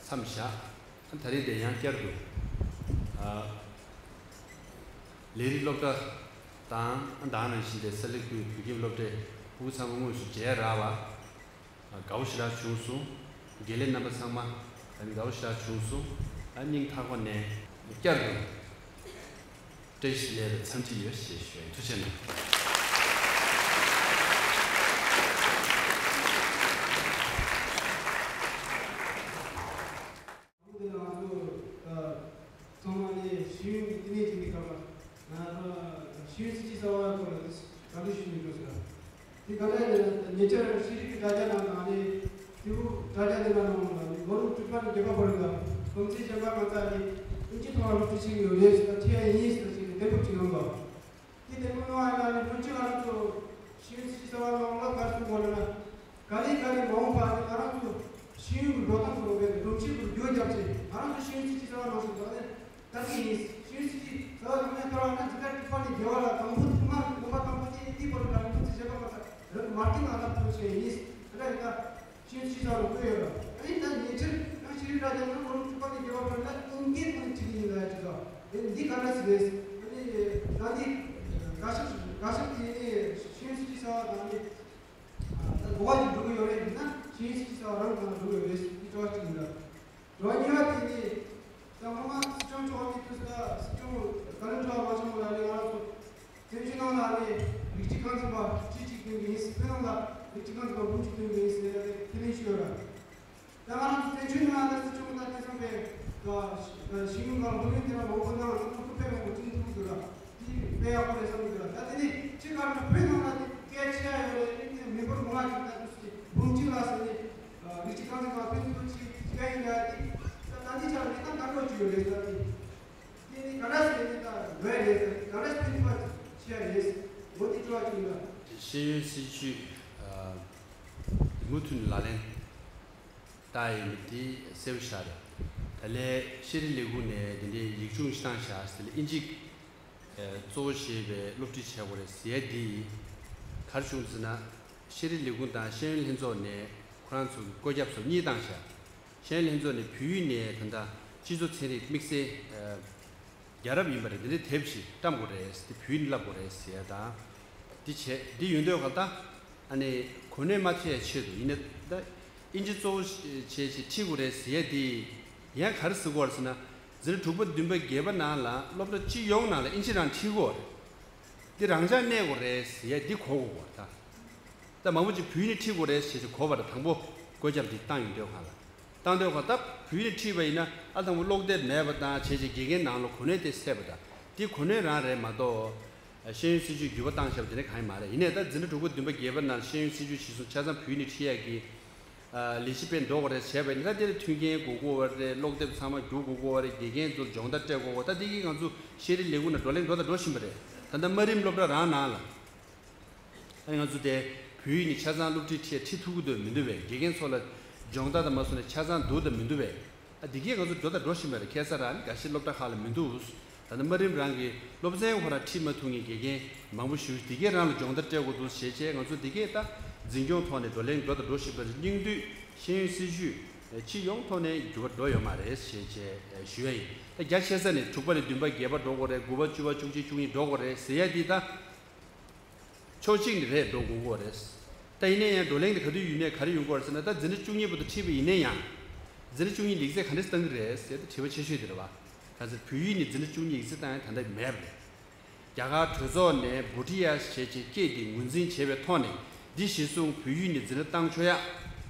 མཚམས་བཞག་ད་རེས་དེ་ཡང་བསྐྱར་དུ་ལས་རིགས་སློབ་གྲྭ་དང་ད་ག་ནང་བཞིན་དེ་ས་ལེ་ཁུལ་བོད་ཁྱིམ་སློབ་གྲྭའི་སྤུ་གུ་ཚང་མ་དངོས་སུ་མཇལ་རག་པ། དགའ་བོ་ཞེ་དྲག་བྱུང་སོང་། དགེ་ལས་རྣམ་པ་ཚང་མ་ཨ་ནི་དགའ་བོ་ཞེ་དྲག་བྱུང་སོང་། ཨ་སྙིང་ཐག་པ་ནས་བསྐྱར་དུ་བཀྲ་ཤིས་བདེ་ལེགས་དང་འཚམས་འདྲི་ཡོད་ཞེས་ཞུ་ཡ་ཡིན། ཐུགས་རྗེ་གནང་། ང་ཚོ་ཚང་མ་ནས་ཤེས་ཡོན་གྱི་བསྟི་གནས་བྱེད་པའི་སྐབས་ལ་ང་ཚོ་ཤེས་ཡོན་སྲིད་ཇུས་གསར་པ་སྐོར་ལ་བཀའ་འདྲི་ཞུ་ཡིན་འགྲོ་ཟེར། དེ་ག་འདྲ་ཡིན་ན་ཉེ་ཆར་ཤེས་རིག་གི་དྲ་རྒྱ་ནང་དང་ནི་དེ་བོ་དྲ་རྒྱ་དེ་ནང་ནང་ལ་ནི་ལོ་ངོ་དྲུག་པ་ནས་བརྒྱད་པ་བར་ལ་སློབ་ཚན་གཞན་པ་གང་ཙམ་ནི་ཨིན་ཇི་ཐོག་ལ་སློབ་ཁྲིད་བྱེད་ཀྱི་ཡོད་རེད་ཟེར་ཁྲིད་ཡ་ཡིན་ཟེར་ཞིག་ནས་གཏན་འབེབས་བྱེད་ཡོང་བ། དེ་དེ་མོ་ནང་ཡིན་ན་ནི་སྔོན་ཆད་ང་རང་ཚོ་ཤེས་ཡོན་སྲིད་ཇུས་གསར་པ་ནང་ལ་ག་རེ་གསུངས་པ་རེད་ན། ག་ལེ་ག་ལེ་མ་འོངས་པ་ནི་ང་རང་ཚོ་ཤེས་ཡོན་གྱི་འགྲོ་སྟངས་སོགས་པའི་སྒྲོམ་གཞི་དེར་འགྱུར་བརྒྱབ་ཆེད་ང་རང་ཚོ་ཤེས་ཡོན་སྲིད་ཇུས་གསར་པ་ནང་བཞིན་ལག་ལེན་བསྟར་གྱི་ཡིན། ཤེས་ཡོན་སྲིད་ཇུས་གསར་པ་ནང་ནས་བསྟར་བ་ན་འཛིན་གྲྭ་དྲུག་པ་ནས་བརྒྱད་པ་ལ་དང་པོ་ཐོག་མར་དགོངས་པ་དང་པོ་དེ་དེའི་བར་དུ་ལ་ནི་ཐུགས་རྗེ་ཆེ་བ་མ་ཟད་རང་གི་མ་རྒན་ལ་ལ་ཐུགས་ཆེ་ཡིན། ཨ་འདྲ་ཡིན་ན་ཤེས་ཡོན་སྲིད་ཇུས་གསར་པ་ལ་བཀོད་ཡོད་ལ། ཨ་ནི་ད་ཉེ་ཆར་ཡང་ཤེས་རིག་དྲ་རྒྱ་ནང་ལོ་ངོ་དྲུག་པ་ནས་བརྒྱད་པ་བར་ལ་ཨིན་སྐད་ཐོག་ནས་ཁྲིད་ཀྱི་ཡིན་ལ་ཡ་ཅིག་ལ། འདི་ག་འདྲ་ཞིག་རེད། ཨ་ནི་ད་འདི་དགག་ཞིབ་དགག་ཞིབ་དེ་ནི་ཤེས་ཡོན་སྲིད་ཇུས་གསར་པ་དང་ནི། ད་གོ་བ་ཞིག་འགྲོ་གི་ཡོད་རེད་འདུག་ན་ཤེས་ཡོན་སྲིད་ཇུས་གསར་པ་རང་གང་འགྲོ་གི་ཡོད་རེད། འདི་དྲི་བ་གཅིག་ཡིན་ལ། དྲི་བ་གཉིས་པ་དེ་ནི་ད་སྔོན་མ་སྲིད་སྐྱོང་མཆོག་གིས་དུས་ད་སྲིད་སྐྱོང་བཀའ་བློན་ཁྲི་པ་མ་བྱུང་བ་ལ་ནི་ང་རང་ཚོ་བཙན་བྱོལ་ནང་ལ་ནི་རིགས་གཅིག་རྐང་འཛིན་པ་ཁྲི་གཅིག་བསྐོ་གི་ཡིན། བོད་ནང་ལ་རིགས་གཅིག་རྐང་འཛིན་པ་འབུམ་གཅིག་བསྐོ་གི་ཡིན་ཟེར་ནས་ཁས་ལེན་ཞུས་ཡོད་ར། ད་ང་རང་ཚོ་བཙན་བྱོལ་ནང་ལ་སྲིད་སྐྱོང་ད་དེང་སང་བའི་ཤེས་ཡོན་ཁང་སློབ་ཡོན་དེ་ལ་མང་པོ་གནང་སྲིད་སྐྱོང་སྐུ་ཕེབས་མང་པོ་བསྐྲུན་ཐུབ་ཀྱི་འདུག་ལ། དེ་དཔེ་ཡག་པོ་རེད་བསམ་གྱི་འདུག་ལ། ད་དེ་ནས་ཕྱི་ཁར་ནི་བོད་ནང་ལ་དེ་སྐད་ཆ་ཡོད་རེད། དེ་མི་འབོར་མང་བ་ཅིག་ད་དུས་སུ་འབུམ་གཅིག་ལ་ཟེར་ནས་རིགས་གཅིག་རྐང་འཛིན་ཁང་ཕན་ཚུན་ཅིག་དཀའ་ཡིན་ལ། དེ་ད་ད་ནི་ཆ་ལ་གནས་སྟངས་ག་འདྲ་ཅིག་ཡོད་རེད་ཟེར། དེ་དེ་ནི་ག་འདྲ་ཟེར་ནས་ད་ལོས་རེད་ཟེར། ག་འདྲ་ཕན་ཚུན་ཅིག་ཡ་རེད་ཟེར། འོ་དེ་དྲི་བ་ཅིག་ཡིན་ལ། ཤེས་ཡོན་སྲིད་ཇུས་མུ་མཐུད་ནས་ལག་ལེན་བསྟར་ཡོད་མེད་དེ་གསལ་པོ་ཞིག་རེད། ད་ལན་ཤེས་རིག་ལས་ཁུངས་ནས་དེ་འདྲའི་ཡིག་ཆུང་ཞིག་བཏང་བཞག་ཟེར་ལ། ཨིན་ཇི་གཙོ་བོ་བྱས་པའི་སློབ་ཁྲིད་བྱེད་དགོས་རེད་ཟེར་ཡ་འདི་ག་རེ་བྱུང་ཟེར་ན། ཤེས་རིག་ལས་ཁུངས་དང་ཤེས་ཡོན་ལྷན་ཚོགས་ནས་ཁོ་རང་ཚོ་གི་བཀོད་ཁྱབ་སོགས་གཉིས་བཏང་བཞག་ཤེས་ཡོན་ལྷན་ཚོགས་ནས་བོད་ཡིག་ནས་ད་ལྟ་སྤྱི་ཚོགས་ཚན་རིག་དམིགས་བསལ་རྒྱལ་རབས་ཡིན་པ་རེད། འདི་འདྲའི་དེབ་ཞིག་བཀྲམ་དགོས་རེད། འདི་བོད་ཡིག་ནས་བསླབ་དགོས་རེད་ཟེར་ཡ་དང་། འདི་བྱས་འདི་ཡོང་དུས་ག་ད་ཨ་ནི་གོ་གནས་མ་ཐེབས་ཆེད་དུ་ཡིན་ན་ད་ཨིན་ཇི་གཙོ་བོ་བྱས་ཅིག་ཁྲིད་དགོས་རེད་ཟེར་ཡ་འདི་ཡང་ག་རེ་ཟེར་དགོས་རེད་ཟེར་ན། འཛིན་གྲྭ་དྲུག་པ་བདུན་པ་བརྒྱད་པ་ནང་ལ་སློབ་གྲྭ་སྤྱི་ཡོངས་ནང་ལ་ཨིན་ཇི་རང་ཁྲིད་དགོས་རེད། འདི་རང་འཇགས་གནས་དགོས་རེད་ཟེར་ཡ་འདི་གོ་དགོས་གོ་ད། ད་མང་པོ་ཅིག་བོད་ཡིག་ནས་ཁྲིད་དགོས་རེད་ཟེར་ཅིག་གོ་བ་རེད། དང་པོ་བཀོད་ཁྱབ་འདི་བཏང་ཡོང་དུས་ག་ལ། བཏང་དུས་ག་ད་བོད་ཡིག་ནས་ཁྲིད་པ་ཡིན་ན་ཨ་དང་པོ་ཀློག་དེབ་མེད་པ་དང་བྱས་ཅིག་དགེ་རྒན་ནང་ལ་གོ་གནས་དེ་སླེབས་པ་དང་འདི་གོ་གནས་རང་རེད་མ་གཏོགས། ཤེས་ཡོན་སྲིད་ཇུས་འགྱུར་བ་བཏང་བཞག་པ་དེ་འདྲ་གང་ཡང་མ་རེད། ཡིན་ནའི་ད་འཛིན་གྲྭ་དྲུག་པ་བདུན་པ་བརྒྱད་པ་ནང་ཤེས་ཡོན་སྲིད་ཇུས་གཞིར་བཟུང་ཆ་ཚང་བོད་ཡིག་ནས་ཁྲིད་ཡག་གི་ལས་གཞི་སྤེལ་འགྲོ་དགོས་རེད་བྱས་པ་ཡིན་ན། ད་དེ་ལ་མཐུན་རྐྱེན་དགོས་ཀྱི་ཡོད་རེད། ཀློག་དེབ་ཚང་མ་བསྒྱུར་དགོས་ཀྱི་ཡོད་རེད། དགེ་རྒན་ཚོར་སྦྱོང་བརྡར་སྤྲད་དགོས་ཀྱི་ཡོད། ད་དེ་གི་ང་ཚོ་ཤེས་རིག་ལས་ཁུངས་ནས་བགྲོ་གླེང་འགྲོ་དང་འགྲོ་བཞིན་པ་རེད། ད་ལྟ་དམའ་རིམ་སློབ་གྲྭ་རང་ནང་ལ་ཨ་ནི་ང་ཚོ་དེ་བོད་ཡིག་ནས་ཆ་ཚང་སློབ་ཁྲིད་ཁྲིད་ཁྲིད་ཐུབ་ཀྱི་འདུག་མི་འདུག་བས། དགེ་རྒན་ཚོ་ལ་སྦྱོང་བརྡར་དང་མ་སོང་ནས་ཆ་ཚང་འདུག་དང་མི་འདུག་བས། ཨ་འདི་གས་ང་ཚོ་འགྲོ་དང་འགྲོ་བཞིན་པ་རེད། ཁ་སང་རང་ནི་འགའ་ཤས་སློབ་གྲྭ་ཁག་ལ་མི་འདུག་ད་ལྟ་དམའ་རིམ་རང་གི་སློབ་ཚན་ཁོ་རང་ཁྲིད་མ་ཐུབ་མཁན་དགེ་རྒན་མང་པོ་ཞིག་འདི་གས་རང་ལ་སྦྱོང་བརྡར་སྤྲད་དགོས་འདུག་ཞེས་བྱས་ང་ཚོ་འདི་གས་ད་འཛིན་སྐྱོང་ཐོག་ནས་བགྲོ་གླེང་འགྲོ་དང་འགྲོ་བཞིན་པ་རེད། སྙིང་བསྡུས་ཤེས་ཡོན་སྲིད་ཇུས་སྤྱི་ཡོངས་ཐོག་ནས་འགྱུར་བ་འགྲོ་ཡོད་མ་རེད་ཞེས་བྱས་ཞུ་ཡ་ཡིན། ད་རྒྱ་ཆེ་ས་ནས་དྲུག་པ་ནས་བདུན་པ་བརྒྱད་པ་འགྲོ་དགོས་རེད། དགུ་པ་བཅུ་པ་བཅུ་གཅིག་བཅུ་གཉིས་འགྲོ་དགོས་རེད་ཟེར་ཡ་འདི་ད། ཕྱོགས་གཅིག་ནས་རེད་འགྲོ་དགོས་ཀྱི་རེད། ད་ཡིན་ན་ཡང་བགྲོ་གླེང་དེ་ག་དུས་ཡིན་ནའི་ག་རེ་ཡོང་གི་ཡོད་རེད་ཟེར་ན། ད་འཛིན་གྲྭ་བཅུ་གཉིས་བར་དུ་ཁྲིད་པ་ཡིན་ན་ཡང་། འཛིན་གྲྭ་བཅུ་གཉིས་ལེགས་ཚད་ག་འདྲས་བཏང་གི་རེད་ཟེར་ད་དྲི་བ་ཆེ་ཤོས་དེ་རེད་བ། ག་ཚོད་བོད་ཡིག་ནས་འཛིན་གྲྭ་བཅུ་གཉིས་ཡིག་ཚད་བཏང་ཡང་ད་ལྟ་མེད་པ་རེད། རྒྱ་གར་གྲོས་ཚོགས་ནས་བྷོ་ཊི་ཡ་ཞེས་བྱའི་སྐད་དེ་ངོས་འཛིན་བྱས་པའི་ཐོག་ནས། འདི་གཞིར་བཟུང་བོད་ཡིག་ནས་འཛིན་གྲྭ་བཏང་ཆོག་ཡ།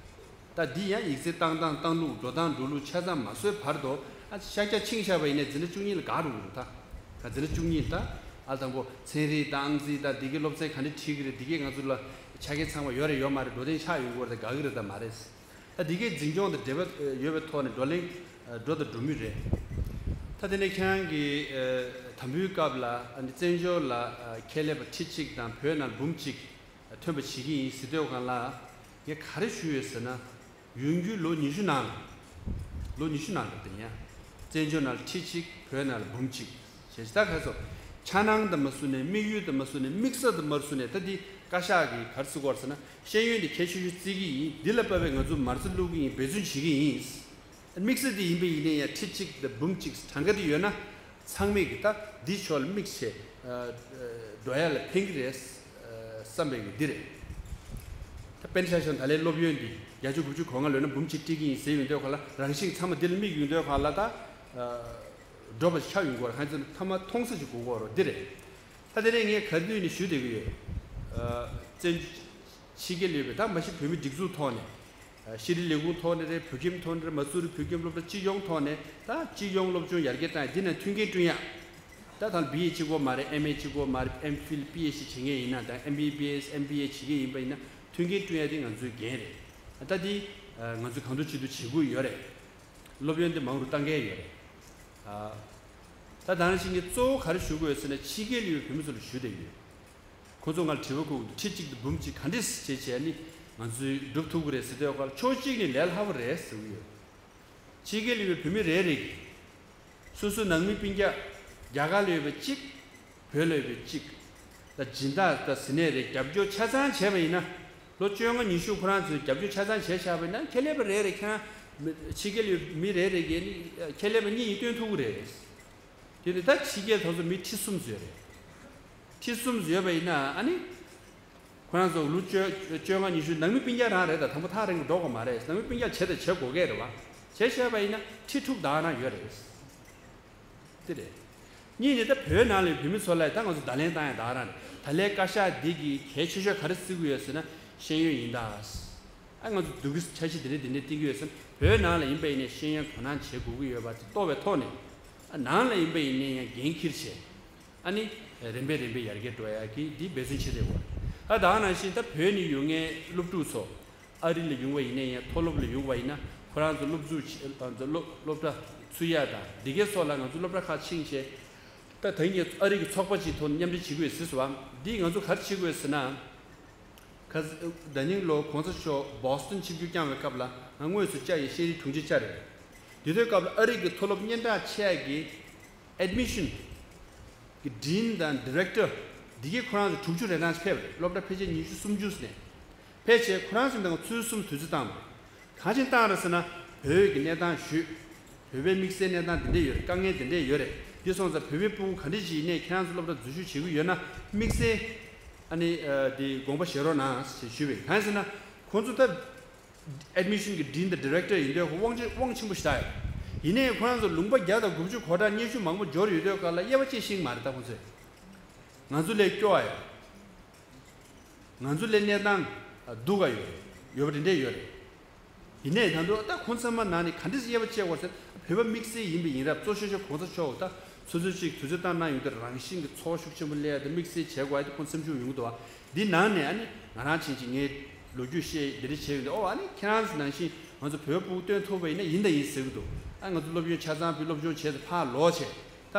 ད་འདི་ཡང་ཡིག་ཚད་བཏང་སྟངས་བཏང་ལུགས་འགྲོ་སྟངས་འགྲོ་ལུགས་ཆ་ཚང་མ་བཟོས་བར་དུ། ཨ་ཤག་རྒྱ་ཕྱིན་བཞག་པ་ཡིན་ནའི་འཛིན་གྲྭ་བཅུ་གཉིས་ལ་དགག་འགྲོ་གི་རེད་ད། ད་འཛིན་གྲྭ་བཅུ་གཉིས་ད། ཨ་དང་པོ་ཚན་རིག་དང་ཨང་རྩིས་དང་འདི་གའི་སློབ་ཚན་ག་འདྲ་ཁྲིད་ཀྱི་རེད། འདི་གའི་ང་ཚོ་ལ་ཆ་རྐྱེན་ཚང་མ་ཡོད་རེད་ཡོད་མ་རེད། འགྲོ་དོན་ཆགས་ཡོང་གི་རེད་ད། དགག་གི་རེད་ད་མ་རེད། ད་འདི་གའི་འཛིན་སྐྱོང་དང་འབྲེལ་བ་ཡོད་པའི་ཐོག་ནས་བགྲོ་གླེང་འགྲོ་དང་འགྲོ་མུས་རེད། ད་དེ་ནས་ཁྱེད་རང་གིས་དམ་འབུལ་སྐབས་ལ་ཨ་ནི་བཙན་བྱོལ་ལ་ཁྱད་ལས་པ་ཁྲི་གཅིག་དང་བོད་ནང་འབུམ་གཅིག་ཐོན་པ་བྱེད་ཀྱི་ཡིན་ཟེར་དུས་སྒང་ལ། ངས་ག་རེ་ཞུས་ཡོད་ཟེར་ན། ཡོང་རྒྱུའི་ལོ་ཉི་ཤུ་ནང་ལ། ལོ་ཉི་ཤུ་ནང་ལ་དེ་ཡང་བཙན་བྱོལ་ནང་ལ་ཁྲི་གཅིག་བོད་ནང་ལ་འབུམ་གཅིག་བྱས། ད་ག་ཚོད་འཆར་སྣང་དང་མ་བཟུང་ནས། དམིགས་ཡུལ་དང་མ་བཟུང་ནས། དམིགས་ས་དང་མ་བཟུང་ནས། ད་འདི་བཀའ་ཤག་གིས་ག་རེ་ཟེར་གྱི་ཡོད་རེད་ཟེར་ན། ཤེས་ཡོན་དེ་གལ་ཆེ་ཤོས་བརྩི་གི་ཡིན། འདི་ལ་དཔག་པའི་ང་ཚོ་མ་རྩ་བླུག་གི་ཡིན། འབད་བརྩོན་བྱེད་ཀྱི་ཡིན། དམིགས་ས་དེ་ཡིན་པ་ཡིན་ནའི་ཡང་ཁྲི་གཅིག་དང་འབུམ་གཅིག་གྲངས་ཀ་དེ་ཡོད་ན། ཚང་མས་ཀྱི་ད་འདི་ཕྱོགས་ལ་དམིགས་བྱས་འགྲོ་ཡ་ལ་ཕན་གྱི་རེད་བསམ་པའི་གི་འདི་རེད། ད་དཔེར་ན་ཆ་བཞག་ན་ད་ལན་སློབ་ཡོན་འདི་བརྒྱ་ཆ་དགུ་བཅུ་གོ་ལྔ་ལོན་ན་འབུམ་གཅིག་སྤྲད་ཀྱི་ཡིན་ཟེར་ཡོང་དུས་སྒང་ལ། རང་བཞིན་ཚང་མ་འདི་ལ་དམིགས་ཡོང་དུས་སྒང་ལ་ད་འགྲོ་བ་ཆགས་ཡོང་གི་ཡོད་རེད། གང་ཡིན་ཟེར་ན་མཐའ་མ་མཐོང་ས་ཅིག་དགོས་ཀྱི་ཡོད་རེད། འདི་རེད། ད་དེ་རིང་ངས་ག་དུས་ནས་ཞུ་བསྡད་ཀྱི་ཡོད། བཙན་ཕྱི་རྒྱལ་ལ་ཡོད་པའི་ད་མ་གཞི་བོད་མི་སྒྲིག་འཛུགས་ཐོག་ནས། ཤེས་རིག་ལས་ཁུངས་ཐོག་ནས་རེད། བོད་ཁྱིམ་ཐོག་ནས་རེད། མ་སུ་རི་བོད་ཁྱིམ་སློབ་གྲྭ་སྤྱི་ཡོངས་ཐོག་ནས། ད་སྤྱི་ཡོངས་སློབ་སྦྱོང་ཡར་རྒྱས་བཏང་ཡ་འདི་ནང་མཐུན་རྐྱེན་བསྐྲུན་ཡ། ད་ད་བི་ཨེ་གཅིག་པོ་མ་རེད། ཨེམ་ཨེ་གཅིག་པོ་མ་རེད། ཨེམ་ཕིལ་པི་ཨེཆ་ཌི་བྱེད་མཁན་ཡིན་ན། ད་ཨེམ་བི་བི་ཨེས་ཨེམ་བི་ཨེ་བྱེད་མཁན་ཡིན་པ་ཡིན་ན། མཐུན་རྐྱེན་བསྐྲུན་ཡ་དེ་ང་ཚོའི་འགན་རེད། ད་འདི་ང་ཚོས་གང་ཐུབ་ཅི་ཐུབ་བྱེད་དགོས་ཡོད་རེད། སློབ་ཡོན་དེ་མང་རུ་བཏང་གི་ཡོད་རེད། ད་ད་ནང་བཞིན་གྱི་གཙོ་བོ་ག་རེ་ཞུ་དགོས་ཡོད་ཟེར་ན། ཕྱི་རྒྱལ་ལ་ཡོད་བོད་མི་ཚོ་ལ་ཞུ་བསྡད་ཡོད། ཁོ་ཚོ་ང་ལ་དྲི་བ་བཀོད་འདུག་ཁྲི་གཅིག་དང་འབུམ་གཅིག་ག་འདྲས་བྱས་བྱས་ནི་ང་ཚོས་སྒྲུབ་ཐུབ་ཀྱི་རེད་ཟེར་དུས་སྒང་ལ། ཕྱོགས་གཅིག་ནས་ལས་སླ་པོ་རེད་ཟེར་གྱི་ཡོད། ཕྱི་རྒྱལ་ལ་ཡོད་པའི་བོད་མི་རེ་རེ་གིས་སོ་སོའི་ནང་མི་སྤུན་ཀྱག་རྒྱ་གར་ལ་ཡོད་པ་གཅིག་བོད་ལ་ཡོད་པ་གཅིག་ད་སྦྱིན་བདག་ད་ཟེར་ནའི་རེད། རྒྱབ་སྐྱོར་ཆ་ཚང་བྱས་པ་ཡིན་ན། ལོ་བཅོ་ལྔ་ཉི་ཤུ་ཁོ་རང་ཚོས་རྒྱབ་སྐྱོར་ཆ་ཚང་བྱས་བཞག་པ་ཡིན་ན། ཁྱེད་ལས་པ་རེ་རེ། ཁྱེད་རང་ཕྱི་རྒྱལ་ལ་ཡོད་མི་རེ་རེ་གིས་ནི་ཁྱེད་ལས་པ་གཉིས་ཡིས་བཏོན་ཐུབ་ཀྱི་རེད། དེ་ནི་ད་ཕྱི་རྒྱལ་དེ་ཚོ་མི་ཁྲི་གསུམ་ཡོད་རེད། ཁྲི་གསུམ་ཡོད་པ་ཡིན་ན། ཨ་ནི་ཁོ་རང་ཚོ་ལོ་བཅོ་བཅོ་ལྔ་ཉི་ཤུ་ནང་མི་སྤུན་ཀྱག་རང་རེད། ད་དང་པོ་ཐག་རིང་པོ་འགྲོ་དགོས་མ་རེད། ནང་མི་སྤུན་ཀྱག་བྱས་དང་བྱེད་དགོས་ཀྱི་རེད་བ། བྱས་བྱས་པ་ཡིན་ན་ཁྲི་དྲུག་ད་ག་རང་ཡོད་རེད། དེ་རེད། གཉིས་ནི་ད་བོད་ནང་ལ་བོད་མི་ཚོ་ལ་ད་ང་ཚོ་བརྡ་ལན་བཏང་ཡ་ད་ག་རང་རེད། ད་ལན་བཀའ་ཤག་འདི་གིས་གལ་ཆེ་ཤོས་ག་རེ་བརྩི་གི་ཡོད་ཟེར་ན། ཤེས་ཡོན་ཡིན་ད། ཨ་ང་ཚོ་འདུག་གི་འཆར་གཞི་འདི་འདྲ་འདི་འདྲ་བཏིང་གི་ཡོད་ཟེར་ན། བོད་ནང་ལ་ཡིན་པ་ཡིན་ནའི་ཤེས་ཡོན་དོ་སྣང་བྱེད་དགོས་ཀྱི་ཡོད་པ་དེ་རྟོགས་པའི་ཐོག་ནས། ཨ་ནང་ལ་ཡིན་པ་ཡིན་ནའི་ཡང་འགན་འཁྱེར་བྱས། ཨ་ནི་རིམ་པས་རིམ་པས་ཡར་རྒྱས་འགྲོ་ཡག་གི་འདི་འབད་བརྩོན་བྱེད་བསྡད་ཡོད་རེད། ཨ་ད་ག་ནང་བཞིན་ད་བོད་ནས་ཡོང་མཁན་སློབ་ཕྲུག་ཚོ། ཨ་རི་ལ་ཡོང་བ་ཡིན་ནའི་ཡང་མཐོ་སློབ་ལ་ཡོང་བ་ཡིན་ན། ཁོ་རང་ཚོ་སློབ་འཛུགས་བྱེད། ཨ་ཚོ་སློབ་སློབ་གྲྭ་ཚུགས་ཡ་དང་འདི་གའི་སོགས་ལ་ང་ཚོ་སློབ་གྲྭ་ཁག་ཕྱིན་བྱས། ད་ད་ངས་ཨ་རི་གི་ཚོགས་པ་ཅིག་ཐོག་ནས་མཉམ་འབྲེལ་བྱེད་དགོས་ཟེར་སོང་བ། འདི་ང་ཚོ་ག་རེ་བྱེད་དགོས་ཟེར་ན། ཁ་ས་ཟླ་ཉིན་ལོ་གོང་ས་མཆོག་བོ་སི་ཊོན་ཆིབས་བསྒྱུར་བསྐྱངས་པའི་སྐབས་ལ་ང་དངོས་སུ་བཅར་ཡས་ཤེས་རིག་དྲུང་ཆེ་བཅར་ཡོད། དེ་དུས་སྐབས་ལ་ཨ་རི་གི་མཐོ་སློབ་སྙན་གྲགས་ཆེ་ཡ་གི་ཨེཌ་མི་ཤན་གི་ཌིན་དང་ཌི་རེག་ཊར་འདི་གའི་ཁོ་རང་ཚོ་དྲུག་ཅུ་རེ་གྲངས་ཕེབས་པ་རེད། སློབ་གྲྭ་ཕལ་ཆེར་ཉི་ཤུ་སུམ་ཅུ་ནས་ཕལ་ཆེར་ཁོ་རང་ཚོ་དང་ཚུལ་གསུམ་དུས་ཚོད་བཏང་བ་རེད། གང་ཕྱིར་བཏང་རེད་ཟེར་ན། བོད་ཀྱི་གནས་སྟངས་ཞུས། བོད་པའི་དམིགས་བསལ་གནས་སྟངས་འདི་འདྲས་ཡོད་རེད། དཀའ་ངལ་འདི་འདྲས་ཡོད་རེད། འདི་སོང་ཙང་བོད་པའི་ཕྲུ་གུ་ག་འདྲས་ཅིག་ཡིན་ནའི་ཁྱེད་རང་ཚོ་སློབ་གྲྭ་འཛུལ་ཞུགས་བྱེད་ཀྱི་ཡོད་ན་དམིགས་བསལ་ཨ་ནི་འདི་དགོངས་པ་བཞེས་རོགས་གནང་ཞེས་ཞུས་པས། གང་ཡིན་ཟེར་ན། ཁོང་ཚོ་ད་ཨེཌ་མི་ཤན་གྱི་ཌིན་དང་ཌི་རེག་ཊར་ཡིན་དུས་ཁོ་དབང་ཆེ་དབང་ཆེན་པོ་ཞིག་ད་ཡོད། ཡིན་ནའི་ཁོ་རང་ཚོ་ལུང་པ་བརྒྱ་དང་དགུ་བཅུ་གོ་གྲངས་སྙན་ཞུ་མང་པོ་འབྱོར་ཡོད་དུས་སྐབས་ལ་དབྱེ་བ་དཔྱད་ཤེས་ཀྱི་མ་རེད། ད་ཁོང་ཚོས་ང་ཚོ་ལས་སྐྱོ་བ་ཡོད། ང་ཚོ་ལས་གནས་སྟངས་སྡུག་ག་ཡོད་ཡོད་པ་དེ་འདྲས་ཡོད་རེད། ཡིན་ནའི་ད་དུང་ད་ཁོང་ཚང་མ་ནང་ནས་ག་འདྲས་དབྱེ་བ་དཔྱད་དགོས་ཟེར། བོད་པ་དམིགས་བསལ་ཡིན་པ་ཡིན་རབས་གཙོ་ཤོས་ཤོས་གོང་ས་མཆོག་ད་ཚོད་ཚོད་ཅིག་དུས་ཚོད་བཏང་གནང་ཡོང་དུས་རང་བཞིན་གྱི་ཚོར་བ་ཤུགས་ཆེན་པོ་སླེབས་ཡ་དེ་དམིགས་བསལ་བྱེད་དགོས་ཡ་དེ་ཁོང་སེམས་ཤུགས་ཡོང་གི་འདུག་བ། འདི་ནང་ནས་ཨ་ནི་ང་རང་ཕྱིན་ཅིག་ངས་ལོ་རྒྱུས་བཤད་འདི་འདྲས་བྱས་ཡོང་དུས། ཨོ་ཨ་ནི་ཁྱེད་རང་ཚོ་ནང་བཞིན་ང་ཚོ་བོད་པ་ཕྲུ་གུ་བཏོན་ཐུབ་པ་ཡིན་ན་ཡིན་དང་ཡིན་ཟེར་གི་འདུག་ཨ་ང་ཚོ་སློབ་ཡོན་ཆ་ཚང་ཕུལ། སློབ་སྦྱོང་བྱས་ཏེ་ཕར་ལོག་བྱས། ད་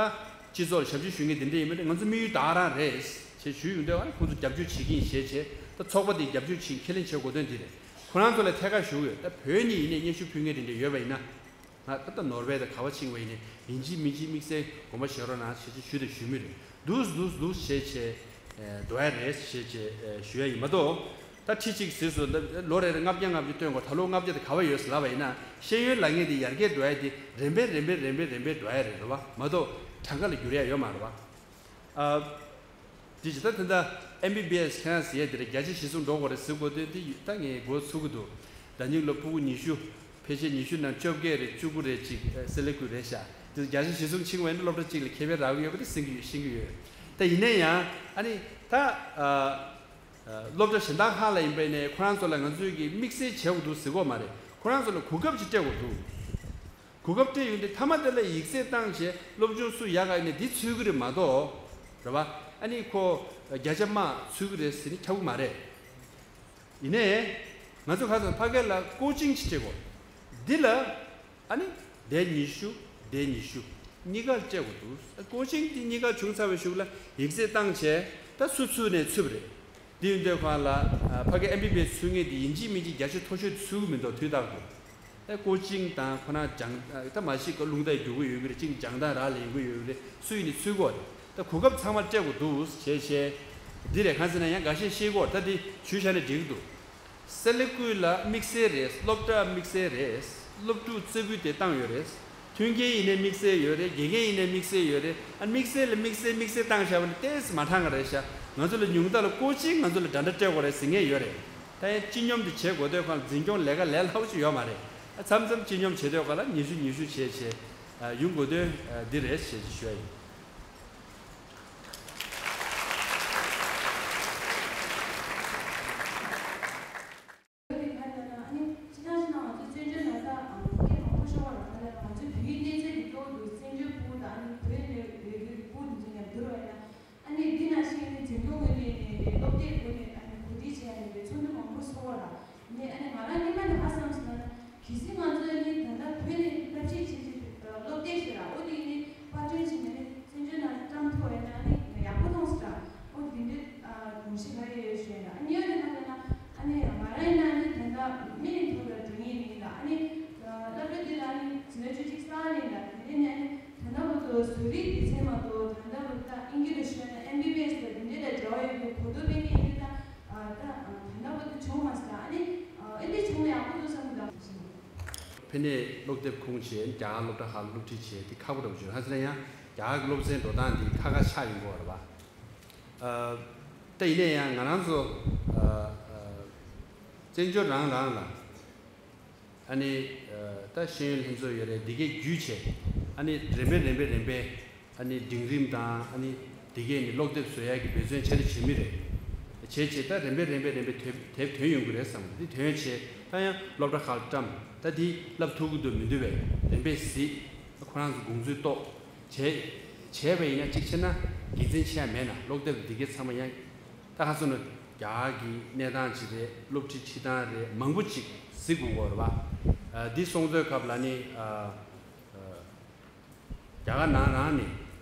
སྤྱི་ཚོགས་ལ་ཞབས་ཕྱི་ཞུ་མཁན་དེ་འདྲ་ཡིན་མིན་ང་ཚོ་དམིགས་ཡུལ་ད་ག་རང་རེད་ཅེས་ཞུས་ཡོང་དུས། ཨ་ནི་ཁོང་ཚོ་རྒྱབ་སྐྱོར་བྱེད་ཀྱི་ཡིན་ཞེས་བྱས། ད་ཚོགས་པ་དེ་རྒྱབ་སྐྱོར་བྱེད་ཁས་ལེན་བྱེད་དགོས་དོན་འདི་རེད། ཁོ་རང་ཚོ་ལ་ཐད་ཀར་ཞུ་གི་ཡོད། ད་བོད་ནས་ཡིན་ནའི་སྙན་ཞུ་ཕུལ་མཁན་དེ་འདྲ་ཡོད་པ་ཡིན་ན། ང་ད་ལྟ་ནོར་ཝེ་དང་ག་བ་ཕྱིན་པ་ཡིན་ནའི་ཡིན་གཅིག་མིན་གཅིག་དམིགས་བསལ་དགོངས་པ་བཞེས་རོགས་གནང་ཞེས་ཞུ་དང་ཞུ་མུས་རེད། འདུག་འདུག་འདུག་ཞེས་བྱས། འགྲོ་ཡ་རེད་ཞེས་བྱས་ཞུ་ཡ་ཡིན་མ་གཏོགས། ད་ཁྲི་གཅིག་ཟེར་སོང་། ད་ལོ་རེ་རེ་ལྔ་བརྒྱ་ལྔ་བརྒྱ་བཏོན་དགོས། ད་ལོ་ལྔ་བརྒྱ་དེ་ག་བ་ཡོད་ཟེར་ལབ་པ་ཡིན་ན། ཤེས་ཡོན་ལབ་མཁན་དེ་ཡར་རྒྱས་འགྲོ་ཡ་དེ་རིམ་པས་རིམ་པས་རིམ་པས་རིམ་པས་འགྲོ་ཡ་རེད། རེད་བ། མ་གཏོགས་གྲངས་ཀ་ལ་འགྱུར་ཡ་ཡོད་མ་རེད་བ། ཨ། དེ་ཇི་ལྟར་དེ་འདྲ་ ཨེམ་བི་བི་ཨེས་ཁྱེད་རང་ཟེར་ཡས་དེ་རེད། བརྒྱ་ཆ་གཞི་བཟུང་འགྲོ་དགོས་རེད་ཟེར་དགོས་དོན་དེ་ད་ངས་མགོ་ཚོད་ཀྱི་འདུག་ཟླ་ཉིན་ལོ་ཕྲུ་གུ་ཉི་ཤུ། ཕལ་ཆེར་ཉི་ཤུ་ནང་བཅོ་བརྒྱད་རེད། བཅུ་དགུ་རེད། ཅིག་སེ་ལེ་ཀུ་རེད་ཤག་དེ་བརྒྱ་ཆ་གཞི་བཟུང་ཕྱིན་པ་ཡིན་ན་སློབ་གྲྭ་གཅིག་ལ་ཁེ་ཕན་རག་གི་ཡོད་པ་དེ་ཤེས་ཀྱི་ཡོད། ཤེས་ཀྱི་ཡོད། ད་ཡིན་ན་ཡང་ཨ་ནི་ད་ཨ་ཨ་སློབ་གྲྭ་གཞན་དག་ཁག་ལ་ཡིན་པ་ཡིན་ནའི་ཁོ་རང་ཚོ་ལ་ང་ཚོས་ཀྱི་དམིགས་བསལ་བྱེད་དགོས་འདུག་ཟེར་གྱི་ཡོད་མ་རེད། ཁོ་རང་ཚོ་ལ་གོ་སྐབས་ཅིག་སྤྲད་དགོས་འདུག་གོ་སྐབས་སྤྲད་ཡོང་དུས་མཐའ་མ་དེ་ལ་ཡིག་ཚད་བཏང་བྱས་སློབ་སྦྱོང་སུ་ཡག་ག་ཡིན་ནའི་འདི་འཚོལ་གྱི་རེད་མ་གཏོགས། རེད་བ། ཨ་ནི་ཁོ་བརྒྱ་ཆ་མར་འཚོལ་གྱི་རེད་ཟེར་ནས་ཁྱབ་ཀྱི་མ་རེད། ཡིན་ནའི། ང་ཚོ་ག་ཚོད་ཕ་གི་ལ་ཀོ་ཅིང་ཅིག་སྤྲད་དགོས། འདི་ལ། ཨ་ནི། འདི་ཉི་ཤུ། འདི་ཉི་ཤུ། གཉིས་ཀ་སྤྲད་དགོས་འདུག་ཀོ་ཅིང་འདི་གཉིས་ཀ་བྱུང་ཚར་བའི་གཞུག་ལ་ཡིག་ཚད་བཏང་བྱས་ད་སུ་ཚུགས་ནས་ཚུགས་པ་རེད། འདི་ཡིན་དུས་གང་ལ། ཕ་གི་ཨེམ་བི་བི་ཨེས་ཚུགས་མཁན་འདི་ཡིན་གཅིག་མིན་གཅིག་བརྒྱ་ཆ་མཐོ་ཤོས་ཚུགས་ཀྱི་མི་འདུག་དུས་རྟག་ཏུ། ཨེ་ཀོ་ཅིང་དང་ཁོ་ན་སྦྱང་ད་མ་གཞི་ཀ་རླུང་རྟ་རྒྱུག་གི་ཡོད་ཀྱི་རེད། གཅིག་སྦྱང་སྟངས་རག་ལས་ཀྱི་ཡོད་ཀྱི་རེད། སུ་ཡིན་ནས་ཚུགས་ཀྱི་རེད། ད་གོ་སྐབས་ཚང་མ་སྤྲད་དགོས་འདུག་བྱས་བྱས། འདི་རེད། གང་ཟེར་ན་ཡང་འགའ་ཤས་ཤེས་ཀྱི་ཡོད་རེད། ད་འདི་ཞུས་བཞག་ནས་འགྲིག་གི་འདུག་སེ་ལེ་ཀུ་ལ་དམིགས་བསལ་རེད། སློབ་གྲྭ་དམིགས་བསལ་རེད། སློབ་ཕྲུག་རྩེ་ཕུད་དེ་བཏང་ཡོད་རེད། མཐུན་རྐྱེན་ཡིན་ནའི་དམིགས་བསལ་ཡོད་རེད། དགེ་རྒན་ཡིན་ནའི་དམིགས་བསལ་ཡོད་རེད། ཨ་དམིགས་བསལ་ལ་དམིགས་བསལ་དམིགས་བསལ་བཏང་བཞག་པ་ནི་ཏོག་ཙམ་མ་དྲང་གི་རེད་ཤག་ང་ཚོ་ལ་ཉུང་མཐའ་ལ་ཀོ་ཅིང་ང་ཚོ་ལ་འདྲ་འདྲ་སྤྲད་དགོས་རེད་ཟེར་མཁན་ཡོད་རེད། ད་ཡང་སྤྱི་སྙོམས་དེ་བྱེད་དགོས་དུས་ཁོང་འཛིན་སྐྱོང་ལས་ཀ་ལས་སླ་པོ་ཅིག་ཡོད་མ་རེད། ཨ་མཚམས་མཚམས་སྤྱི་སྙོམས་བྱེད་དུས་ག་ལ་ཉི་ཤུ་ཉི་ཤུ་བྱས་བྱས། ཨ་ཡོང་དགོས་དོན་ཨ་འདི་རེད་ཞེས་ཞུ་ཡ་ཡིན། ཨ་ནི་ཕྱི་ནང་ཕྱི་ནང་ང་ཚོ་བཙན་བྱོལ་ནང་ད་ཨ་སྐད་མང་པོ་ཤོར་བ་རེད། ད་ལྟ་ང་ཚོའི་བོད་ཡིག་གནས་ཚད་འདི་གཙོ་བོ་འདུག་བཙན་བྱོལ་ཕྲུ་གུ་དང་ཨ་ནི་བོད་ནས་ཡོད་རྒྱུ་གི་ཕྲུ་གུ་འདི་ཚོ་མཉམ་བསྡུར་བ་ཡིན་ན། ཨ་ནི་འདི་ནང་བཞིན་ཨ་ནི་འཛིན་སྐྱོང་ངོས་ནས་ནས་རེད། སློབ་དེབ་སྒོ་ནས་ཨ་ནི་གོ་སྒྲིག་བྱས་ནས་རེད། ཚོགས་འདུ་མང་པོ་ཚོགས་པ་ར། ནས་ཨ་ནི་ང་རང་སྔོན་མ་ནས་ཧ་བསམ་སོང་ན་གལ་སྲིད་ང་ཚོ་ཨ་ནི་ད་ལྟ་བོད་ནས་བསླབ་ཁྲིད་བྱེད་ཀྱི་སློབ་དེབ་ཞིག་ར། ཨོ་དེ་ཨ་ནི་པར་སྐྲུན་བྱས་ནས་ཨ་ནི་བཙན་བྱོལ་ནང་བཀྲམ་ཐུབ་པ་ཡིན་ན་ཨ་ནི་ཡག་པོ་མཐོང་སོང་ར། ཨོ་དེ་འདྲ་ཨ་དགོངས་གཞི་ག་རེ་ཡོད་ཞུས་ན། ཨ་ནི་ཨ་ནི་ད་ལྟ་ན་ཨ་ནི་ང་རང་ཡིན་ན་ཨ་ནི་ད་ལྟ་མི་ཡི་ཐོག་ལ་འགྲོ་མཁན་ཡིན་ལ། ཨ་ནི་སློབ་གྲྭ་འདི་ལ་ཨ་ནི་འཛིན་གྲྭ་བཅུ་གཅིག་གསར་ཡིན་ལ། དེ་ནས་ཨ་ནི་ད་ལྟ་བར་དུ་བཟོ་རིག་སྡེ་ཚན་མ་གཏོགས། ད་ལྟ་བར་དུ་ད་ཨིན་སྐད་དུ་ཞུས་ན་ཨེམ་བི་བི་ཨེས་དང་དེ་འདྲ་དང་འབྲེལ་བ་ཡོད་པའི་གོ་བསྡུར་སྤེལ་མཁན་ཡིན་དུས་ད་ད་ད་ལྟ་བར་དུ་བྱུང་མ་སོང་། ཨ་ནི་ཨེ་འདྲ་བྱུང་ན་ཡག་པོ་འདུག་བསམ་གྱི་འདུག་ཕ་ནས་སློབ་དེབ་ཁུངས་བྱས་རྒྱ་གར་སློབ་གྲྭ་ཁག་ལ་སློབ་ཁྲིད་བྱས་དེ་ཁག་པོ་འདྲ་པོ་བྱུང་། ཧ་ཟེར་ན་ཡང་རྒྱ་གར་གྱི་སློབ་ཚན་འགྲོ་སྟངས་འདི་ཁག་ཁག་ཆགས་ཡོང་གི་ཡོད་རེད་པ། ཨ་ད་ཡིན་ན་ཡང་ང་རང་ཚོ་ཨ་ཨ་བཙན་བྱོལ་རང་རང་ལ། ཨ་ནི་ཨ་ད་ཤེས་ཡོན་ལྷན་ཚོགས་ཡོད་རེད། འདི་གས་བརྒྱུད་བྱས་ཨ་ནི་རིམ་པས་རིམ་པས་རིམ་པས་ཨ་ནི་འབྲིང་རིམ་དང་ཨ་ནི་འདི་གས་ནི་སློབ་དེབ་བཟོ་ཡག་གི་འབད་བརྩོན་བྱས་རེ་བྱེད་མི་རེད། བྱས་བྱས་ད་རིམ་པས་རིམ་པས་རིམ་པས་དེབ་དེབ་ཐོན་ཡོང་གི་རེད་བསམ། འདི་ཐོན་བྱས་ད་ཡང་སློབ་གྲྭ་ཁག་བཀྲམ། ད་འདི་བསླབ་ཐུབ་ཀྱི་འདུག་མི་འདུག་བས་རིམ་པས་གཟིགས། ཁོ་རང་ཚོ་དགོངས་ཚུལ་རྟོགས། བྱས་བྱས་པ་ཡིན་ན་གཅིག་བྱས་ན་དགེ་མཚན་ཆེ་ཡ་མེད་ན། སློབ་དེབ་འདི་གས་ཚང་མ་ཡང་ད་ཁ་སང་ནས་རྒྱ་གར་གྱི་གནས་སྟངས་ཅིག་རེད། སློབ་ཁྲིད་ཁྲིད་སྟངས་རེད། མང་པོ་ཅིག་གཟིགས་དགོས་ཀྱི་ཡོད་རེད་པ། ཨ་འདི་སོང་ཚོད་སྐབས་ལ་ནི་ཨ་ཨ་རྒྱ་གར་ནང་རང་ནས་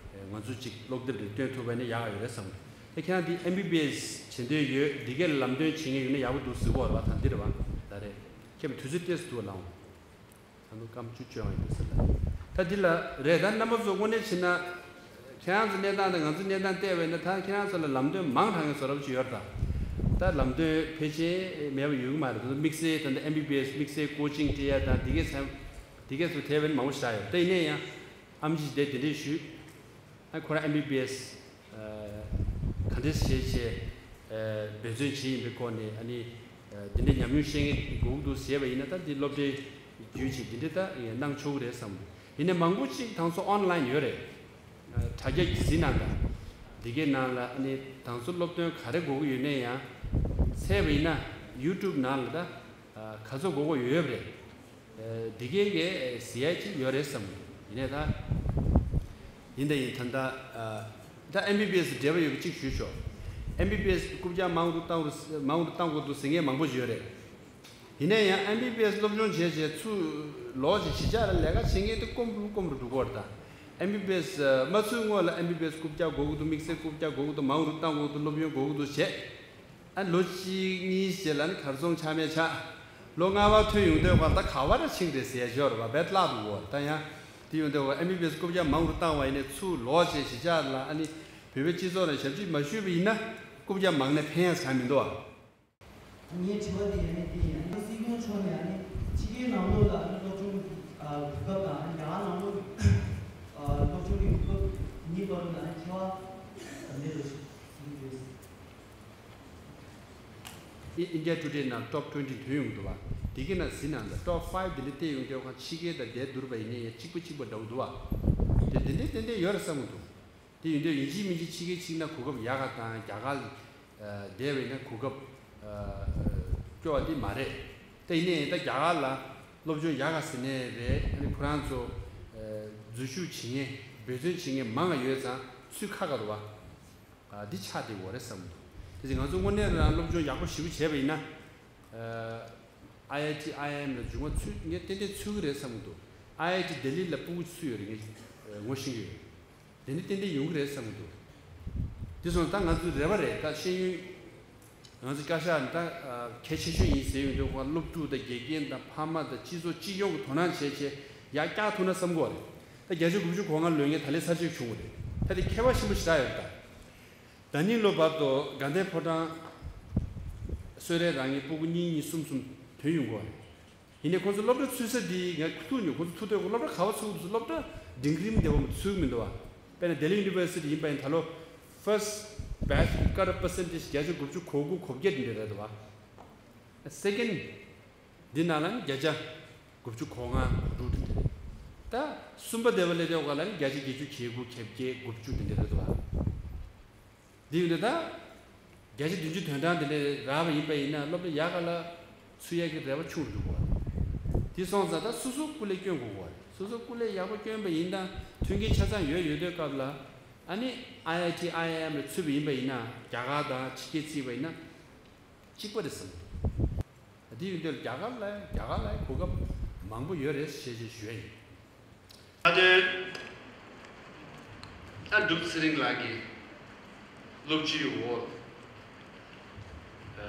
ང་ཚོ་ཅིག་སློབ་དེབ་རེ་སྟོན་ཐུབ་པ་ཡིན་ན་ཡག་ཡོད་རེད་བསམ། ད་ཁྱེད་རང་འདི་ཨེམ་བི་བི་ཨེས་བྱེད་འདོད་ཡོད། འདི་གས་ལ་ལམ་སྟོན་བྱེད་མཁན་ཡོད་ན་ཡག་པོ་འདུག་གཟིགས་དགོས་རེད་པ། ད་འདི་རེད་པ། ད་རེད། ཁྱེད་མ་དུས་ཚོད་ཏོག་ཙམ་ལ་འོང་། ད་དུང་སྐར་མ་བཅུ་བཅོ་ཡང་ཡིན་ཟེར་ལ། ད་འདི་ལ་རེད། ད་རྣམ་པ་ཚོ་དངོས་གནས་བྱས་ན། ཁྱེད་རང་ཚོ་གནས་སྟངས་དང་ང་ཚོ་གནས་སྟངས་བལྟས་པ་ཡིན་ན་ད་ཁྱེད་རང་ཚོ་ལ་ལམ་སྟོན་མང་དྲགས་མཁན་བཟོ་འདྲ་པོ་ཅིག་ཡོད་རེད་ད། ད་ལམ་སྟོན་ཕལ་ཆེར་མེད་པ་ཡོད་ཀྱི་མ་རེད། ད་དམིགས་བསལ་ད་ལྟ་ཨེམ་བི་བི་ཨེས་དམིགས་བསལ་ཀོ་ཅིང་སྤྲད་ཡ་དང་འདི་གས་ཚང་འདི་གས་ཚོ་དེ་བས་མང་པོ་ཞིག་ཆགས་ཡོད། ད་ཡིན་ན་ཡང་ཨེམ་ཆི་དེ་དེ་འདྲས་ཞུས། ཨ་ཁོ་རང་ཨེམ་བི་བི་ཨེས་ག་འདྲས་བྱས་བྱས་འབད་བརྩོན་བྱས་ཡིན་པའི་སྐོར་ནས། ཨ་ནི་འདི་འདྲའི་ཉམས་མྱོང་བཤད་མཁན་དགོས་ཀྱི་འདུག་ཟེར་བ་ཡིན་ན་ད་འདི་སློབ་གྲྭའི་བརྒྱུད་ཅིག་འདི་འདྲ་ད་གནང་ཆོག་གི་རེད་བསམ། ཡིན་ནའི་མང་པོ་ཅིག་དང་ཚོ་ཨོན་ལན་ཡོད་རེད། དྲ་རྒྱ་གི་གཟིགས་གནང་དང་། འདི་གའི་ནང་ལ་ཨ་ནི་དང་ཚོ་སློབ་སྟོན་ག་རེ་དགོས་ཀྱི་ཡོད་ནའི་ཡང་། འཚོལ་བ་ཡིན་ན་ཡུ་ཊུབ་ནང་ལ་ད་ག་ཚོད་དགོས་དགོས་ཡོད་པ་རེད། འདི་གའི་གི་ཟེར་ཡ་ཅིག་ཡོད་རེད་བསམ། ཡིན་ནའི་ད། ཡིན་ད་ཡིན་ད་ད། ད་ཨེམ་བི་བི་ཨེས་འབྲེལ་བ་ཡོད་པ་གཅིག་ཞུས་ཆོག་ཨེམ་བི་བི་ཨེས་རྐུབ་བཀྱག་མང་རུ་བཏང་རུ་མང་རུ་བཏང་དགོས་འདུག་ཟེར་མཁན་མང་པོ་ཞིག་ཡོད་རེད། ཡིན་ན་ཡང་ཨེམ་བི་བི་ཨེས་སློབ་སྦྱོང་བྱས་བྱས་ཚུར་ལོག་བྱས་གཞིས་ཆགས་ལ་ལས་ཀ་བྱེད་མཁན་དེ་དཀོན་པོ་དཀོན་པོ་འགྲོ་གི་ཡོད་རེད་ད། ཨེམ་བི་བི་ཨེས་མ་ཚུད་སྔོན་ལ་ཨེམ་བི་བི་ཨེས་རྐུབ་བཀྱག་དགོས་ཀྱི་འདུག་དམིགས་བསལ་རྐུབ་བཀྱག་དགོས་ཀྱི་འདུག་མང་རུ་བཏང་དགོས་ཀྱི་འདུག་སློབ་ཡོན་དགོས་ཀྱི་འདུག་བྱས། ཨ་ལོ་གཅིག་གཉིས་རྗེས་ལ་ནི་གར་སོང་ཆ་མེད་ཆགས། ལོ་ལྔ་པ་ཐོན་ཡོང་དུས་བར་ད་ག་བ་ར་ཕྱིན་རེད་ཟེར་ཡ་ཞོར་བ་བེད་བརླག་འདུག་གོ་ད་ཡང་དེ་ཡོང་དུས་ཨེམ་བི་བི་ཨེས་རྐུབ་བཀྱག་མང་རུ་བཏང་བ་ཡིན་ནའི་ཚུར་ལོག་བྱས་གཞིས་ཆགས་ལ་ཨ་ནི་བོད་པའི་སྤྱི་ཚོགས་ལ་ཞབས་ཕྱི་མ་ཞུས་པ་ཡིན་ན་རྐུབ་བཀྱག་མང་ནས་ཕན་ཡ་ཟ་མི་འདུག་ཨ། ངའི་དྲི་བ་དེ་ཡང་ནི་དེ་ཡིན། ཨ་ནི་སྲིད་སྐྱོང་མཆོག་ནས་ཨ་ནི་ཕྱི་རྒྱལ་ནང་ལོགས་ལ་ཨ་ནི་སློབ་སྦྱོང་གི་ཨ་གོ་སྐབས་དང་ཨ་ནི་རྒྱ་གར་ནང་ལོགས་ཀྱི་ཨ་སློབ་སྦྱོང་གི་གོ་སྐབས་གཉིས་བར་ལ་ཨ་ནི་ཁྱད་པར་ག་འདྲ་རེད་ཞུ་གི་ཡོད། India Today ནང་top twenty ཐོན་ཡོང་གི་འདུག་བ། དེ་གི་ནང་གཟིགས་ན་ད་top five དེ་འདྲ་བལྟས་ཡོང་དུས་ཁོང་ཕྱི་རྒྱལ་དང་དེ་བསྡུར་བ་ཡིན་ན་ཡང་གཅིག་པ་གཅིག་པ་འདྲ་བོ་འདུག་བ། དེ་དེ་འདྲ་ཏན་ཏན་ཡོད་རེད་བསམ་གི་འདུག་དེ་ཡིན་དུས་ཡིན་གཅིག་མིན་གཅིག་ཕྱི་རྒྱལ་གཅིག་ན་གོ་སྐབས་ཡག་ག་དང་རྒྱ་གར་བསྡད་པ་ཡིན་ན་གོ་སྐབས་སྐྱོ་བ་དེ་མ་རེད། དེ་ཡིན་ནའི་ད་རྒྱ་གར་ལ་སློབ་སྦྱོང་ཡག་ག་ཟེར་ནའི་རེད། ཨ་ནི་ཁོ་རང་ཚོ་འཛུལ་ཞུགས་བྱེད་མཁན་འབད་བརྩོན་བྱེད་མཁན་མང་ག་ཡོད་ཙང་ཚུད་ཁག་ག་རེད་བ། འདི་ཆགས་བསྡད་ཡོད་རེད་བསམ་གི་འདུག་དེ་ཚེ་ང་ཚོ་དངོས་གནས་རང་སློབ་སྦྱོང་ཡག་པོ་ཞེ་པོ་བྱས་པ་ཡིན་ན། ཨའི་ཨའི་ཊི་ཨའི་ཨའི་ཨེམ་ལ་མཇུག་མ་ཚུད་ངས་ཏན་ཏན་ཚུད་ཀྱི་རེད་བསམ་གི་འདུག་ཨའི་ཨའི་ཊི་ལྡི་ལི་ལ་སྤུ་གུ་ཚུད་ཡོད་རེད། ངས་ངོ་ཤེས་ཀྱི་ཡོད། དེ་ནི་ཏན་ཏན་ཡོང་གི་རེད་བསམ་གི་འདུག་དེ་སོང་ད་ང་ཚོའི་རེ་བ་རེད། ད་ཤེས་ཡོན་ང་ཚོ་བཀའ་ཤག་ད་གལ་ཆེ་ཤོས་ཡིན་ཟེར་ཡོང་དུས་ཁོང་སློབ་ཕྲུག་དང་དགེ་རྒན་དང་ཕ་མ་དང་སྤྱི་ཚོགས་སྤྱི་ཡོངས་ཀྱི་དོ་སྣང་བྱས་བྱས་ཡར་བཀྱག་ཐུབ་ན་བསམ་གི་ཡོད་རེད། ད་བརྒྱ་ཆ་དགུ་བཅུ་གོ་ལྔ་ལོན་མཁན་ད་ལན་ཚར་གཅིག་བྱུང་བ་རེད། ད་དེ་ཁྱད་པར་ཆེན་པོ་ཞེ་དྲག་ཡོད་རེད་ད། ད་ནིང་ལོ་བར་དུ་དགའ་ལྡན་ཕོ་བྲང་གསོལ་རས་རང་ངེད་སྤུ་གུ་གཉིས་གཉིས་གསུམ་གསུམ་ཐོན་ཡོང་གི་ཡོད་རེད། ཡིན་ནའི་ཁོང་ཚོ་སློབ་གྲྭ་ཚུད་ས་འདི་ངས་ཐུག་མྱོང་། ཁོང་ཚོ་ཐུག་དུས་སློབ་གྲྭ་ག་པར་ཚུད་ཀྱི་འདུག་སློབ་གྲྭ་འབྲིང་རིམ་དེ་བ་ཚུད་ཀྱི་མི་འདུག་བ། དཔེར་ན་ལྡི་ལི་ཡུ་ནི་ཝར་སི་ཊི་ཡིན་པ་ཡིན་ད་ལོ་first batch ཀ་ཊ་པར་སེན་ཊེཇ་བརྒྱ་ཆ་དགུ་བཅུ་གོ་དགུ་གོ་བརྒྱད་འདི་འདྲ་རེད་འདུག་བ། སེ་ཀེན་ཌི་འདི་ནང་ལ་ནི་བརྒྱ་ཆ་དགུ་བཅུ་གོ་ལྔ་གོ་དྲུག་འདི་འདྲ་རེད། ད་གསུམ་པ་དེ་བ་སླེབས་དུས་སྒང་ལ་ནི་བརྒྱ་ཆ་བརྒྱད་ཅུ་གྱ་དགུ་གྱ་བརྒྱད་དགུ་བཅུ་འདི་འདྲ་རེད་འདུག་བ། འདི་ཡིན་དུས་ད། བརྒྱ་ཆ་བདུན་ཅུ་དོན་གྲངས་དེ་འདྲ་རག་པ་ཡིན་པ་ཡིན་ན་སློབ་གྲྭ་ཡག་ག་ལ་ཚུད་ཡག་གི་རེ་བ་ཆུང་རུ་འགྲོ་གི་རེད། དེ་སོང་ཙང་ད་སོ་སོ་སྐུ་ལས་སྐྱོན་དགོས་ཀྱི་རེད། སོ་སོ་སྐུ་ལས་ཡག་པོ་སྐྱོན་པ་ཡིན་ན་མཐུན་རྐྱེན་ཆ་ཚང་ཡོད་ཡོད་དུས་སྐབས་ལ་ཨ་ནི་ཨའི་ཨའི་ཊི་ཨའི་ཨའི་ཨེམ་ལ་ཚུད་པ་ཡིན་པ་ཡིན་ན་རྒྱ་གར་དང་ཕྱི་རྒྱལ་བརྩིས་པ་ཡིན་ན་གཅིག་པ་རེད་བསམ་གི་འདུག་དེ་ཡིན་དུས་རྒྱ་གར་ལ་རྒྱ་གར་ལ་གོ་སྐབས་མང་པོ་ཡོད་རེད་ཞེས་ཞེས་ཞུ་ཡ་ཡིན། ད་དུས་ཨ་འབྲུག་ཚེ་རིང་ལགས་ཀྱི་སློབ་སྤྱིའི་འོག་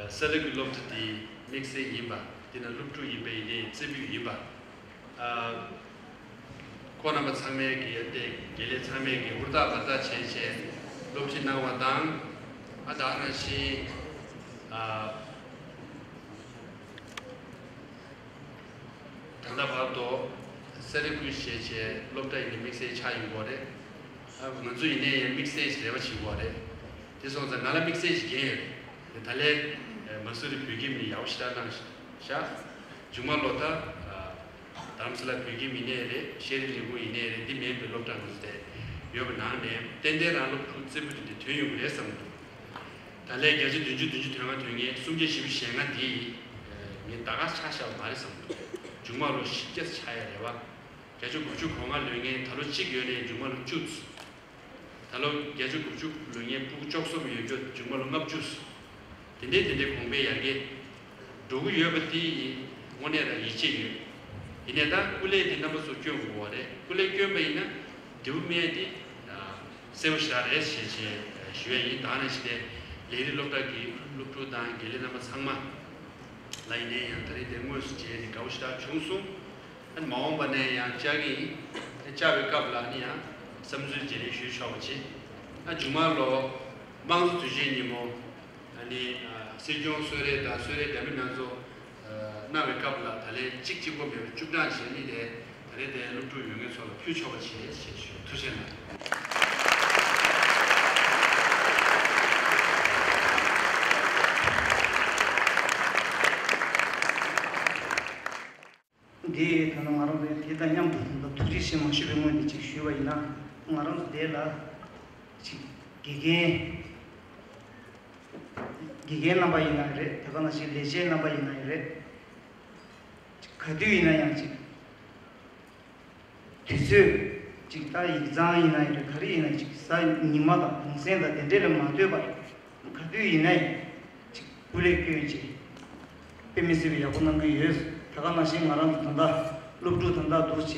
ས་ལེ་ཀུ་སློབ་གྲྭ་འདིའི་དམིགས་བསལ་ཡིན་པ། འདི་ན་སློབ་ཕྲུག་ཡིན་པ་ཡིན་ནའི་རྩེ་ཕུད་ཡིན་པ། ཁོང་རྣམ་པ་ཚང་མས་ཀྱི་ཡ་ཏེ་དགེ་ལས་ཚང་མས་ཀྱི་ཧུར་ཐག་འབད་ཐག་བྱས་བྱས་སློབ་ཁྲིད་གནང་བ་དང་། ཨ་ད་ནང་བཞིན་ཨ། ད་ལྟ་བར་དུ་ས་རི་ཀུ་ཞེས་བྱའི་སློབ་གྲྭ་ཡིན་ནའི་དམིགས་བསལ་ཆགས་ཡོང་གི་རེད། ང་ཚོ་ཡིན་ནའི་ཡང་དམིགས་བསལ་ཞིག་རེ་བ་བྱེད་ཀྱི་རེད། དེ་སོང་ཙང་ང་ལ་དམིགས་བསལ་ཞིག་འགན་ཡོད་རེད། ད་ལན་མ་སུ་རི་བོད་ཁྱིམ་ནས་ཡག་པོ་ཞེ་དྲག་གནང་བཞག་མཇུག་མ་ལོ་ད་རྡ་རམ་ས་ལ་བོད་ཁྱིམ་ཡིན་ནའི་རེད། ཤེས་རིག་ལས་ཁུངས་ཡིན་ནའི་རེད། འདི་མིན་པའི་སློབ་གྲྭ་ང་ཚོ་དེ་ཡོད་པའི་ནང་ནས་ཏན་ཏན་རང་སློབ་ཕྲུག་རྩེ་ཕུད་དེ་འདྲ་ཐོན་ཡོང་གི་རེད་བསམ་གྱི་འདུག་ད་ལན་བརྒྱ་ཆ་བདུན་ཅུ་བདུན་ཅུ་དོན་ལྔ་ཐོན་མཁན་སུམ་བརྒྱ་བཞི་བཅུ་ཞེ་ལྔ་འདི་ངས་ད་ག་ཆ་བཞག་པ་མ་རེད་བསམ་གྱི་འདུག་མཇུག་མ་ལོ་བཞི་བརྒྱ་ཆགས་ཡ་རེད་བ། བརྒྱ་ཆ་དགུ་བཅུ་གོ་ལྔ་ལོན་མཁན་ད་ལོ་གཅིག་ཡོད་ནའི་མཇུག་མ་ལོ་བཅུ། ད་ལོ་བརྒྱ་ཆ་དགུ་བཅུ་ལོན་མཁན་སྤུ་གུ་བཅུ་གསུམ་ཡོད་རྒྱུ་མཇུག་མ་ལོ་ལྔ་བཅུ། དེ་འདྲའི་དེ་འདྲའི་གོང་འཕེལ་ཡར་རྒྱས་འགྲོ་གི་ཡོད་པ་དེ་ཡིན་དངོས་གནས་རང་ཡིད་ཆེས་ཡོད། ཡིན་ནའི་ད་སྐུ་ལས་དེ་རྣམ་པ་ཚོ་སྐྱོན་དགོས་པ་རེད། སྐུ་ལས་སྐྱོན་པ་ཡིན་ན་འབྲས་བུ་སྨིན་ཡ་དེ་གསལ་པོ་ཞེ་དྲག་རེད་ཞེས་བྱས་ཞུ་ཡ་ཡིན། ད་ནང་བཞིན་དེ་ལས་རིགས་སློབ་གྲྭ་གི་སློབ་ཕྲུག་དང་དགེ་ལས་རྣམ་པ་ཚང་མ་ལ་ཡིན་ནའི་ཡང་ད་རེས་དེ་དངོས་སུ་མཇལ་ནས་དགའ་པོ་ཞེ་དྲག་བྱུང་སོང་། ཨ་ནི་མ་འོངས་པ་ནས་ཡང་བཅར་གྱི་ཡིན། ཨ་བཅར་བའི་སྐབས་ལ་ནི་ཡང་བསམ་ཚུལ་བརྗེ་ལེན་ཞུས་ཆོག་པ་བྱེད། ཨ་མཇུག་མ་ལོ་དམངས་གཙོ་དུས་ཆེན་ཉིན་མོ་ཨ་ནི་ཨ་སྲིད་སྐྱོང་གསོལ་རས་དང་གསོལ་རས་འདྲ་མིན་སྣ་ཚོགས་ཨ་གནང་བའི་སྐབས་ལ་ད་ལན་གཅིག་གཅིག་པོ་མེད་པར་བཅུ་གྲངས་བྱས་ནི་དེ་ད་རེས་དེ་སློབ་ཕྲུག་ཡོད་མཁན་ཚོ་ལ་ཕུལ་ཆོག་པ་བྱེད་ཞེས་ཞུ། ཐུགས་རྗེ་གནང་། འདི་ད་ནང་ང་རང་ཚོ་དེ་དང་མཉམ་དུ་ད་ཐུགས་རྗེ་ཆེ་མ་ཞུས་པའི་སྔོན་དུ་ཅིག་ཞུས་པ་ཡིན་ན། ང་རང་ཚོ་དེ་ལ་ཅིག་དགེ་རྒན་དགེ་རྒན་རྣམ་པ་ཡིན་ན་རེད། དེ་ག་ནང་བཞིན་ལས་བྱེད་རྣམ་པ་ཡིན་ན་རེད། ཅིག་ག་དུས་ཡིན་ན་ཡང་ཅིག་དུས་ཚོད་ཅིག་ད་ཡིག་ཚང་ཡིན་ན་ཡང་རེད། ག་རེ་ཡིན་ན་ཅིག་གཟའ་ཉི་མ་དང་གུང་སེང་དང་དེ་འདྲས་ལ་མ་ལྟོས་པར་ག་དུས་ཡིན་ན་ཡང་ཅིག་སྐུ་ལས་བསྐྱོན་ཅིག་དཔེ་མི་སྲིད་པའི་ཡག་པོ་གནང་གི་ཡོད། ད་ག་ནང་བཞིན་ང་རང་ཚོ་ད་ལྟ་སློབ་ཕྲུག་ད་ལྟ་འདུག་བྱས།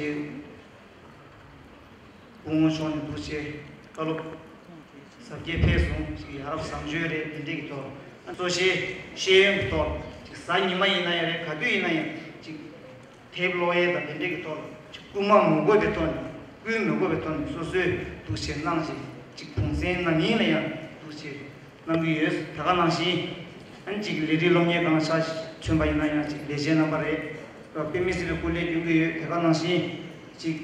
སྐུ་ངོ་མཆོག་ནས་འདུག་བྱས་བཀའ་སློབ་གཟབ་རྒྱས་ཕེབས་སོང་ཞིག་ཡ་རབས་བཟང་སྤྱོད་རེད། དེ་འདྲས་ཀྱི་ཐོག་གཙོ་ཆེ་ཤེས་ཡོན་གྱི་ཐོག་ཅིག་གཟའ་ཉི་མ་ཡིན་ན་ཡང་རེད། ག་དུས་ཡིན་ན་ཡང་ཅིག་དེབ་ཀློག་ཡས་དང་དེ་འདྲས་ཀྱི་ཐོག་ཅིག་སྐུལ་མ་མི་དགོས་པའི་ཐོག་ནས་སྐུལ་མི་དགོས་པའི་ཐོག་ནས་སོ་སོས་འདུག་བྱས་གནང་ཞིག་ཅིག་གུང་སེང་ནམ་ཡིན་ན་ཡང་འདུག་བྱས་གནང་གི་ཡོད། ད་ག་ནང་བཞིན་ཨ་ནི་ཅིག་ལས་རིགས་སློབ་གཉེར་ཁང་ཆ་མཚོན་པ་ཡིན་ན་ཡང་ཅིག་ལས་བྱེད་རྣམ་པ་རེད། དཔེ་མི་སྲིད་པའི་སྐུ་ལས་སྐྱོན་གྱི་ཡོད། དེ་ག་ནང་བཞིན་ཅིག་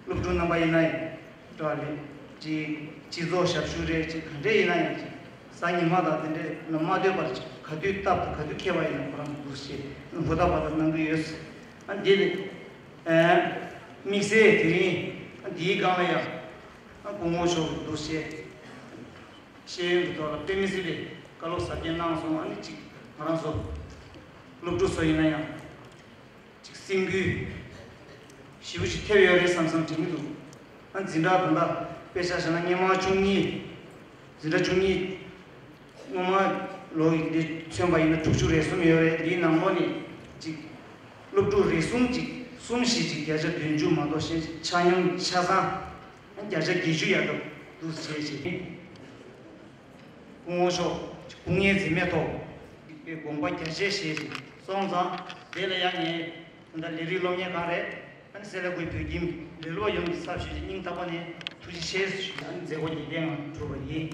སློབ་ཕྲུག་རྣམ་པ་ཡིན་ན་ཡང་འདྲ་བ་རེད། ཅིག་སྤྱི་ཚོགས་ཞབས་ཞུ་རེད། ཅིག་ག་འདྲས་ཡིན་ན་ཡང་ཅིག་ གཟའ་ཉི་མ་དང་དེ་འདྲའི་མ་སྡོད་པར་ག་དུས་སྟབས་དང་ག་དུས་འཁེལ་བ་ཡིན་ན་ཁོ་རང་འདུག་སེ་ཧུར་ཐག་པ་དང་གནང་གི་ཡོད། ཨ་འདི་ནི་དམིགས་བསལ་དེ་རིང་འདིའི་སྒང་ལ་ཡང་སྐུ་ངོ་མཆོག་གི་འདུག་སེ་ཤེས་ཡོན་གྱི་ཐོག་ལ་དཔེ་མི་སྲིད་པའི་བཀའ་སློབ་ཟབ་རྒྱས་གནང་སོང་། ཨ་ནི་གཅིག་ང་རང་ཚོ་སློབ་ཕྲུག་ཚོ་ཡིན་ན་ཡང་། ཅིག་སེམས་འགུལ་ཞེ་པོ་ཅིག་ཐེབས་ཡོད་རེད་བསམ་བསམ་དྲན་གྱི་འདུག་ཨ་འཛིན་གྲྭ་ད་ལྟ་དཔེ་ཆ་བཞག་ན་སྔོན་མ་བཅུ་གཉིས། འཛིན་གྲྭ་བཅུ་གཉིས་སྔོན་མ་ལོ་ཡིན་དེ་མཚོན་པ་ཡིན་ན་དྲུག་ཅུ་རེ་གསུམ་ཡོད་རེད། འདིའི་ནང་ལོགས་ནས་ཅིག་སློབ་ཕྲུག་རེ་ཟུང་ཅིག་གསུམ་བཞི་ཅིག་བརྒྱ་ཆ་བདུན་ཅུ་མ་གཏོགས་གཞན་ཆ་སྙོམས་ཆ་ཚང་བརྒྱ་ཆ་བརྒྱད་ཅུ་ཡར་འགྲོ་འདུག་བྱས་བྱས། སྐུ་ངོ་མཆོག་སྐུ་ངལ་འཛེམས་མེད་ཐོག་དགོངས་པ་རྒྱ་ཆེ་བཞེས་ཤིང་སོང་ཙང་། དེ་ལ་ཡང་ངས་ད་ལྟ་ལས་རིགས་སློབ་གཉེར་ཁང་རེད། ཨ་ནི་སེ་ལ་ཀུའི་བོད་ཁྱིམ་ལས་སློབ་ཡོངས་ཀྱི་ཚབ་ཞུས་ཏེ་སྙིང་ཐག་པ་ནས་ཐུགས་རྗེ་ཆེ་ཞུ། ཨ་ནི་མཛད་སྒོ་རྒྱལ་ཐང་ངང་གྲུབ་པ་ཡིན།